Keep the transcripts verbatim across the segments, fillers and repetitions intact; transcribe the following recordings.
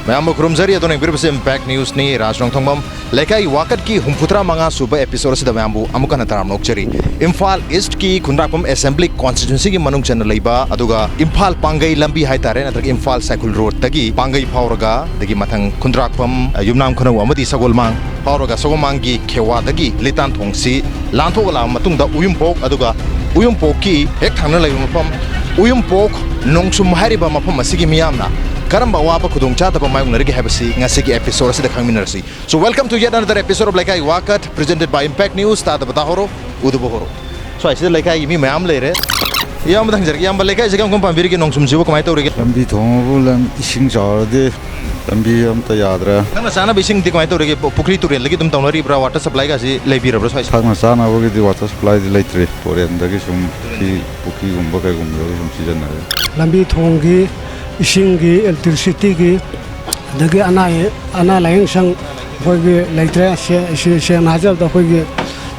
ꯃꯌꯥꯝꯕꯨ ꯈꯨꯔꯨꯝꯖꯔꯤ꯫ ꯑꯗꯣꯝꯅ ꯌꯦꯡꯕꯤꯔꯤꯕꯁꯤ ꯏꯝꯄꯦꯛ ꯅ꯭ꯌꯨꯁꯅꯤ꯫ ꯔꯥꯖ ꯔꯣꯡꯊꯣꯡꯕꯝ꯫ ꯂꯩꯀꯥꯏ ꯋꯥꯀꯠꯀꯤ ꯍꯨꯝꯐꯨꯇꯔꯥ ꯃꯉꯥ ꯁꯨꯕ ꯑꯦꯄꯤꯁꯣꯗ ꯑꯁꯤꯗ ꯃꯌꯥꯝꯕꯨ ꯑꯃꯨꯛ ꯍꯟꯅ ꯇꯔꯥꯝꯅ ꯑꯣꯛꯆꯔꯤ꯫ ꯏꯝꯐꯥꯜ ꯏꯁ꯭ꯠꯀꯤ ꯈꯨꯟꯗ꯭ꯔꯥꯛꯄꯝ ꯑꯦꯁꯦꯝꯕ꯭ꯂꯤ ꯀꯣꯟꯁꯇꯤꯇ꯭ꯋꯦꯟꯁꯤꯒꯤ ꯃꯅꯨꯡ ꯆꯟꯅ ꯂꯩꯕ, ꯑꯗꯨꯒ ꯏꯝꯐꯥꯜ ꯄꯥꯡꯒꯩ ꯂꯝꯕꯤ ꯍꯥꯏꯇꯥꯔꯦ, ꯅꯠꯇ꯭ꯔꯒ ꯏꯝꯐꯥꯜ ꯁꯥꯏꯈꯨꯜ ꯔꯣꯗꯇꯒꯤ ꯄꯥꯡꯒꯩ ꯐꯥꯎꯔꯒ, ꯑꯗꯒꯤ ꯃꯊꯪ ꯈꯨꯟꯗ꯭ꯔꯥꯛꯄꯝ, ꯑ, ꯌꯨꯝꯅꯥꯝ ꯈꯨꯅꯧ ꯑꯃꯗꯤ ꯁꯒꯣꯜꯃꯥꯡ ꯐꯥꯎꯔꯒ, ꯁꯒꯣꯜꯃꯥꯡꯒꯤ ꯈꯦꯋꯥꯗꯒꯤ ꯂꯤꯇꯥꯟ ꯊꯣꯡꯁꯤ ꯂꯥꯟꯊꯣꯛꯑ ꯂꯥꯛꯑꯕ ꯃꯇꯨꯡꯗ ꯎꯌꯨꯝꯄꯣꯛ, ꯑꯗꯨꯒ ꯎꯌꯨꯝꯄꯣꯛꯀꯤ ꯍꯦꯛ ꯊꯪꯅ ꯂꯩꯕ ꯃꯐꯝ ꯎꯌꯨꯝꯄꯣꯛ ꯅꯣꯡꯁꯨꯝ ꯍꯥꯏꯔꯤꯕ ꯃꯐꯝ ꯑꯁꯤꯒꯤ ꯃꯤꯌꯥꯝꯅ ꯀꯔꯝꯕ ꯑꯋꯥꯕ ꯈꯨꯗꯣꯡꯆꯥꯗꯕ ꯃꯥꯌꯣꯛꯅꯔꯤꯒꯦ ꯍꯥꯏꯕꯁꯤ ꯉꯁꯤꯒꯤ ꯑꯦꯄꯤꯁꯣꯗ ꯑꯁꯤꯗ ꯈꯪꯃꯤꯟꯅꯔꯁꯤ꯫ So, welcome to yet another episode of ꯂꯩꯀꯥꯏ ꯋꯥꯀꯠ, presented by Impact News. ꯇꯥꯗꯕ ꯇꯥꯍꯧꯔꯣ, ꯎꯗꯕ ꯍꯧꯔꯣ꯫ ꯁ꯭ꯋꯥꯏꯁꯤꯗ ꯂꯩꯀꯥꯏꯒꯤ ꯃꯤ ꯃꯌꯥꯝ ꯂꯩꯔꯦ꯫ ꯏꯌꯥꯝꯕꯗ ꯍꯪꯖꯔꯒꯦ, ꯏꯌꯥꯝꯕ, ꯂꯩꯀꯥꯏꯁꯦ ꯀꯔꯝ ꯀꯔꯝ ꯄꯥꯝꯕꯤꯔꯤꯒꯦ? ꯅꯣꯡ ꯆꯨꯝꯁꯤꯕꯨ ꯀꯃꯥꯏꯅ ꯇꯧꯔꯤꯒꯦ? ꯂꯝꯕꯤ ꯊꯣꯡꯕꯨ ꯂꯝ-, ꯏꯁꯤꯡ ꯆꯥꯎꯔꯗꯤ ꯂꯝꯕꯤ ꯑꯝꯇ ꯌꯥꯗ꯭ꯔꯦ꯫ ꯊꯛꯅ ꯆꯥꯅꯕ ꯏꯁꯤꯡꯗꯤ ꯀꯃꯥꯏꯅ ꯇꯧꯔꯤꯒꯦ? ꯄꯨ-, ꯄꯨꯈ꯭ꯔꯤ ꯇꯨꯔꯦꯜꯗꯒꯤ ꯑꯗꯨꯝ ꯇꯧꯅꯔꯤꯕ꯭ꯔꯥ? ꯋꯥꯇꯔ ꯁꯄ꯭ꯂꯥꯏꯒꯁꯤ ꯂꯩꯕꯤꯔꯕ꯭ꯔꯥ ꯁ꯭ꯋꯥꯏꯁꯤꯗ? ꯊꯛꯅ ꯆꯥꯅꯕꯒꯤꯗꯤ ꯋꯥꯇꯔ ꯁꯄ꯭ꯂꯥꯏꯗꯤ ꯂꯩꯇ꯭ꯔꯤ꯫ ꯇꯨꯔꯦꯜꯗꯒꯤ ꯁꯨꯝ ꯄꯨꯈ꯭ꯔꯤ, ꯄꯨꯈ꯭ꯔꯤꯒꯨꯝꯕ ꯀꯩꯒꯨꯝꯕꯗꯒꯤ ꯁꯨꯝ ꯁꯤꯖꯤꯟꯅꯔꯦ꯫ ꯂꯝꯕꯤ ꯊꯣꯡꯒꯤ, ꯏꯁꯤꯡꯒꯤ, ꯏꯂꯦꯛꯇ꯭ꯔꯤꯁꯤꯇꯤꯒꯤ, ꯑꯗꯒꯤ ꯑꯅꯥ ꯑꯌꯦꯛ, ꯑꯅꯥ ꯂꯥꯌꯦꯡ ꯁꯪ ꯑꯩꯈꯣꯏꯒꯤ ꯂꯩꯇ꯭ꯔꯦ꯫ ꯁꯦ-, ꯁꯦ-, ꯁꯦꯡꯅ ꯍꯥꯏꯖꯔꯕꯗ ꯑꯩꯈꯣꯏꯒꯤ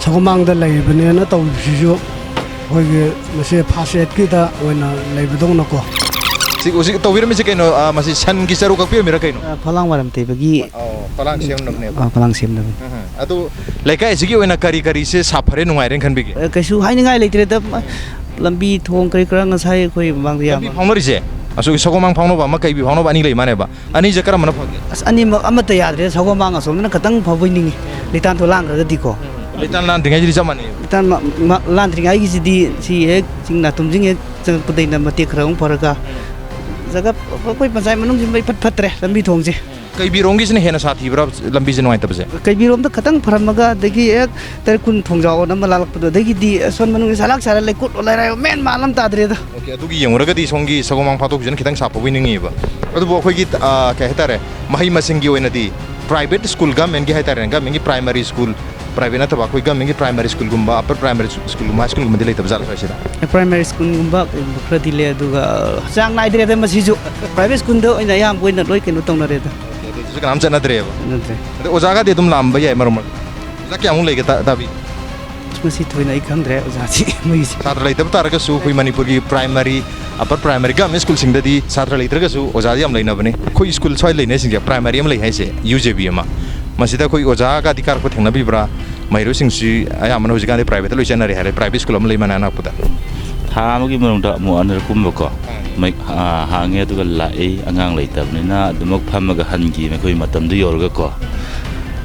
ꯁꯒꯣꯜꯃꯥꯡꯗ ꯂꯩꯔꯤꯕꯅꯦꯅ ꯇꯧꯔꯤꯕꯁꯤꯁꯨ ꯑꯩꯈꯣꯏꯒꯤ ꯃꯁꯤ ꯐꯥꯔꯁ ꯑꯦꯗꯀꯤꯗ ꯑꯣꯏꯅ ꯂꯩꯕꯗꯧꯅꯀꯣ꯫ ꯁꯤ ꯍꯧꯖꯤꯛ ꯇꯧꯕꯤꯔꯝꯃꯤꯁꯤ ꯀꯩꯅꯣ? ꯑ, ꯃꯁꯤ ꯁꯟꯒꯤ ꯆꯔꯨ ꯀꯛꯄꯤꯔꯝꯃꯤꯔꯥ ꯀꯩꯅꯣ? ꯑ, ꯐꯂꯥꯡ ꯃꯔꯝ ꯇꯩꯕꯒꯤ꯫ ꯑꯣ, ꯐꯂꯥꯡ ꯁꯦꯝꯅꯕꯅꯦꯕ꯫ ꯑ, ꯐꯂꯥꯡ ꯁꯦꯝꯅꯕꯅꯤ꯫ ꯎꯝ, ꯎꯝ꯫ ꯑꯗꯨ ꯂꯩꯀꯥꯏꯁꯤꯒꯤ ꯑꯣꯏꯅ ꯀꯔꯤ ꯀꯔꯤꯁꯦ ꯁꯥꯐꯔꯦ, ꯅꯨꯡꯉꯥꯏꯔꯦꯅ ꯈꯟꯕꯤꯒꯦ? ꯑ, ꯀꯩꯁꯨ ꯍꯥꯏꯅꯤꯡꯉꯥꯏ ꯂꯩꯇ꯭ꯔꯦꯗ꯫ ꯂꯝꯕꯤ ꯊꯣꯡ ꯀꯔꯤ ꯀꯔꯥ ꯉꯁꯥꯏ ꯑꯩꯈꯣꯏ ꯃꯃꯥꯡꯗ ꯂꯝꯕꯤ ꯌꯥꯝ ꯐꯥꯎꯅꯔꯤꯁꯦ? ꯑꯁꯣꯝꯒꯤ ꯁꯒꯣꯜꯃꯥꯡ ꯐꯥꯎꯅꯕ ꯑꯃ, ꯀꯩꯕꯤ ꯐꯥꯎꯅꯕ ꯑꯅꯤ ꯂꯩ ꯃꯥꯅꯦꯕ꯫ ꯑꯅꯤꯁꯦ ꯀꯔꯝꯕꯅ ꯐꯒꯦ? ꯑꯁ, ꯑꯅꯤꯃꯛ ꯑꯃꯠꯇ ꯌꯥꯗ꯭ꯔꯦ꯫ ꯁꯒꯣꯜꯃꯥꯡ ꯑꯁꯣꯝꯗꯅ ꯈꯇꯪ ꯐꯕꯣꯏ ꯅꯤꯡꯉꯤ, ꯂꯤꯇꯥꯟꯗꯣ ꯂꯥꯟꯈ꯭ꯔꯒꯗꯤꯀꯣ꯫ ꯂꯤꯇꯥꯟ ꯂꯥꯟꯗ꯭ꯔꯤꯉꯩꯗꯗꯤ ꯆꯞ ꯃꯥꯟꯅꯩ꯫ ꯂꯤꯇꯥꯟ ꯃ-, ꯃ-, ꯂꯥꯟꯗ꯭ꯔꯤꯉꯩꯒꯤꯁꯤꯗꯤ ꯁꯤ ꯍꯦꯛ ꯆꯤꯡ ꯅꯥꯇꯨꯝꯁꯤꯡ ꯍꯦꯛ ꯆꯪꯉꯛꯄꯗꯩꯅ ꯃꯇꯦꯛ ꯈꯔ ꯑꯃꯨꯛ ꯐꯔꯒ, ꯖꯒꯥ ꯑꯩꯈꯣꯏ ꯄꯟꯆꯥꯌꯠ ꯃꯅꯨꯡꯁꯤ ꯏꯐꯠ ꯐꯠꯇ꯭ꯔꯦ ꯂꯝꯕꯤ ꯊꯣꯡꯁꯦ꯫ ꯀꯩꯕꯤꯔꯣꯝꯒꯤꯁꯤꯅ ꯍꯦꯟꯅ ꯁꯥꯊꯤꯕ꯭ꯔꯥ ꯂꯝꯕꯤꯁꯦ ꯅꯨꯡꯉꯥꯏꯇꯕꯁꯦ? ꯀꯩꯕꯤꯔꯣꯝꯗ ꯈꯇꯪ ꯐꯔꯝꯃꯒ, ꯑꯗꯒꯤ ꯍꯦꯛ ꯇꯔꯦꯠ ꯀꯨꯟ ꯊꯣꯡꯖꯥꯎ ꯑꯃ ꯂꯥꯜꯂꯛꯄꯗꯣ, ꯑꯗꯒꯤꯗꯤ ꯑꯁꯣꯟ ꯃꯅꯨꯡꯒꯤ ꯁꯂꯥꯛ ꯁꯥꯔ ꯂꯩꯀꯣꯠ ꯂꯩꯔꯥꯏ ꯃꯦꯟ ꯃꯥꯟ ꯑꯃ ꯇꯥꯗ꯭ꯔꯦꯗ꯫ ꯑꯣꯀꯦ, ꯑꯗꯨꯒꯤ ꯌꯦꯡꯉꯨꯔꯒꯗꯤ ꯁꯣꯝꯒꯤ ꯁꯒꯣꯜꯃꯥꯡ ꯐꯥꯎꯗꯣꯛꯈꯤꯕꯁꯤꯅ ꯈꯤꯇꯪ ꯁꯥꯐꯕꯣꯏ ꯅꯤꯡꯉꯤꯕ꯫ ꯑꯗꯨꯕꯨ ꯑꯩꯈꯣꯏꯒꯤ, ꯑ, ꯀꯩ ꯍꯥꯏꯇꯥꯔꯦ, ꯃꯍꯩ ꯃꯁꯤꯡꯒꯤ ꯑꯣꯏꯅꯗꯤ ꯄ꯭ꯔꯥꯏꯚꯦꯠ ꯁ꯭ꯀꯨꯜ, ꯒꯃꯦꯟꯒꯤ ꯍꯥꯏꯇꯥꯔꯦꯅꯦ, ꯒꯃꯦꯟꯒꯤ ꯄ꯭ꯔꯥꯏꯃꯥꯔꯤ ꯁ꯭ꯀꯨꯜ, ꯄ꯭ꯔꯥꯏꯚꯦꯠ ꯅꯠꯇꯕ ꯑꯩꯈꯣꯏ ꯒꯃꯦꯟꯒꯤ ꯄ꯭ꯔꯥꯏꯃꯥꯔꯤ ꯁ꯭ꯀꯨꯜꯒꯨꯝꯕ, ꯑꯄꯔ ꯄ꯭ꯔꯥꯏꯃꯥꯔꯤ ꯁ꯭ꯀꯨꯜꯒꯨꯝꯕ, ꯍꯥꯏ ꯁ꯭ꯀꯨꯜꯒꯨꯝꯕꯗꯤ ꯂꯩꯇꯕ ꯖꯥꯠꯂ ꯁ꯭ꯋꯥꯏꯁꯤꯗ? ꯄ꯭ꯔꯥꯏꯃꯥꯔꯤ ꯁ꯭ꯀꯨꯜꯒꯨꯝꯕ ꯀꯩꯒꯨꯝꯕ ꯈꯔꯗꯤ ꯂꯩ, ꯑꯗꯨꯒ ꯆꯥꯡ ꯅꯥꯏꯗ꯭ꯔꯦꯗ ꯃꯁꯤꯁꯨ꯫ ꯄ꯭ꯔꯥꯏꯚꯦꯠ ꯁ꯭ꯀꯨꯜꯗ ꯑꯣꯏꯅ ꯑꯌꯥꯝꯕ ꯑꯣꯏꯅ ꯂꯣꯏ ꯀꯩꯅꯣ ꯇꯧꯅꯔꯦꯗ꯫ ꯑꯗꯨꯁꯨ ꯀꯅꯥꯝ ꯆꯠꯅꯗ꯭ꯔꯦꯕ? ꯆꯠꯅꯗ꯭ꯔꯦ꯫ ꯑꯗꯣ ꯑꯣꯖꯥꯒꯗꯤ ꯑꯗꯨꯝ ꯂꯥꯛꯑꯝꯕ ꯌꯥꯏ ꯃꯔꯛ ꯃꯔꯛꯇ? ꯑꯣꯖꯥ ꯀꯌꯥꯃꯨꯛ ꯂꯩꯒꯦ, ꯇꯥ-, ꯇꯥꯕꯤ? ꯃꯁꯤ ꯊꯣꯏꯅ ꯑꯩ ꯈꯪꯗ꯭ꯔꯦ ꯑꯣꯖꯥꯁꯤ ꯃꯣꯏꯒꯤꯁꯤ꯫ ꯁꯥꯇ꯭ꯔ ꯂꯩꯇꯕ ꯇꯥꯔꯒꯁꯨ ꯑꯩꯈꯣꯏ ꯃꯅꯤꯄꯨꯔꯒꯤ ꯄ꯭ꯔꯥꯏꯃꯔꯤ, ꯑꯄꯔ ꯄ꯭ꯔꯥꯏꯃꯔꯤ, ꯒꯚꯔꯟꯃꯦꯟ ꯁ꯭ꯀꯨꯜꯁꯤꯡꯗꯗꯤ ꯁꯥꯇ꯭ꯔ ꯂꯩꯇ꯭ꯔꯒꯁꯨ ꯑꯣꯖꯥꯗꯤ ꯌꯥꯝ ꯂꯩꯅꯕꯅꯤ꯫ ꯑꯩꯈꯣꯏ ꯁ꯭ꯀꯨꯜ ꯁ꯭ꯋꯥꯏ ꯂꯩꯅꯩꯁꯤꯡꯁꯦ, ꯄ꯭ꯔꯥꯏꯃꯔꯤ ꯑꯃ ꯂꯩ ꯍꯥꯏꯁꯦ, ꯌꯨ ꯖꯦ ꯕꯤ ꯑꯃ, ꯃꯁꯤꯗ ꯑꯩꯈꯣꯏ ꯑꯣꯖꯥꯒꯗꯤ ꯀꯥꯔꯛꯄ ꯊꯦꯡꯅꯕꯤꯕ꯭ꯔꯥ? ꯃꯍꯩꯔꯣꯏꯁꯤꯡꯁꯤ ꯑꯌꯥꯝꯕꯅ ꯍꯧꯖꯤꯛꯀꯥꯟꯗꯤ ꯄ꯭ꯔꯥꯏꯚꯦꯠꯇ ꯂꯣꯏ ꯆꯠꯅꯔꯦ ꯍꯥꯏꯔꯦ, ꯄ꯭ꯔꯥꯏꯚꯦꯠ ꯁ꯭ꯀꯨꯜ ꯑꯃ ꯂꯩ ꯃꯅꯥꯛ ꯅꯛꯄꯗ꯫ ꯊꯥ ꯑꯃꯒꯤ ꯃꯅꯨꯡꯗ ꯑꯃꯨꯛ ꯑꯅꯤꯔꯛꯀꯨꯝꯕꯀꯣ ꯃꯩ ꯍꯥꯡꯉꯦ, ꯑꯗꯨꯒ ꯂꯥꯛꯏ꯫ ꯑꯉꯥꯡ ꯂꯩꯇꯕꯅꯤꯅ ꯑꯗꯨꯃꯛ ꯐꯝꯃꯒ ꯍꯟꯈꯤ, ꯑꯩꯈꯣꯏ ꯃꯇꯝꯗꯨ ꯌꯧꯔꯒꯀꯣ꯫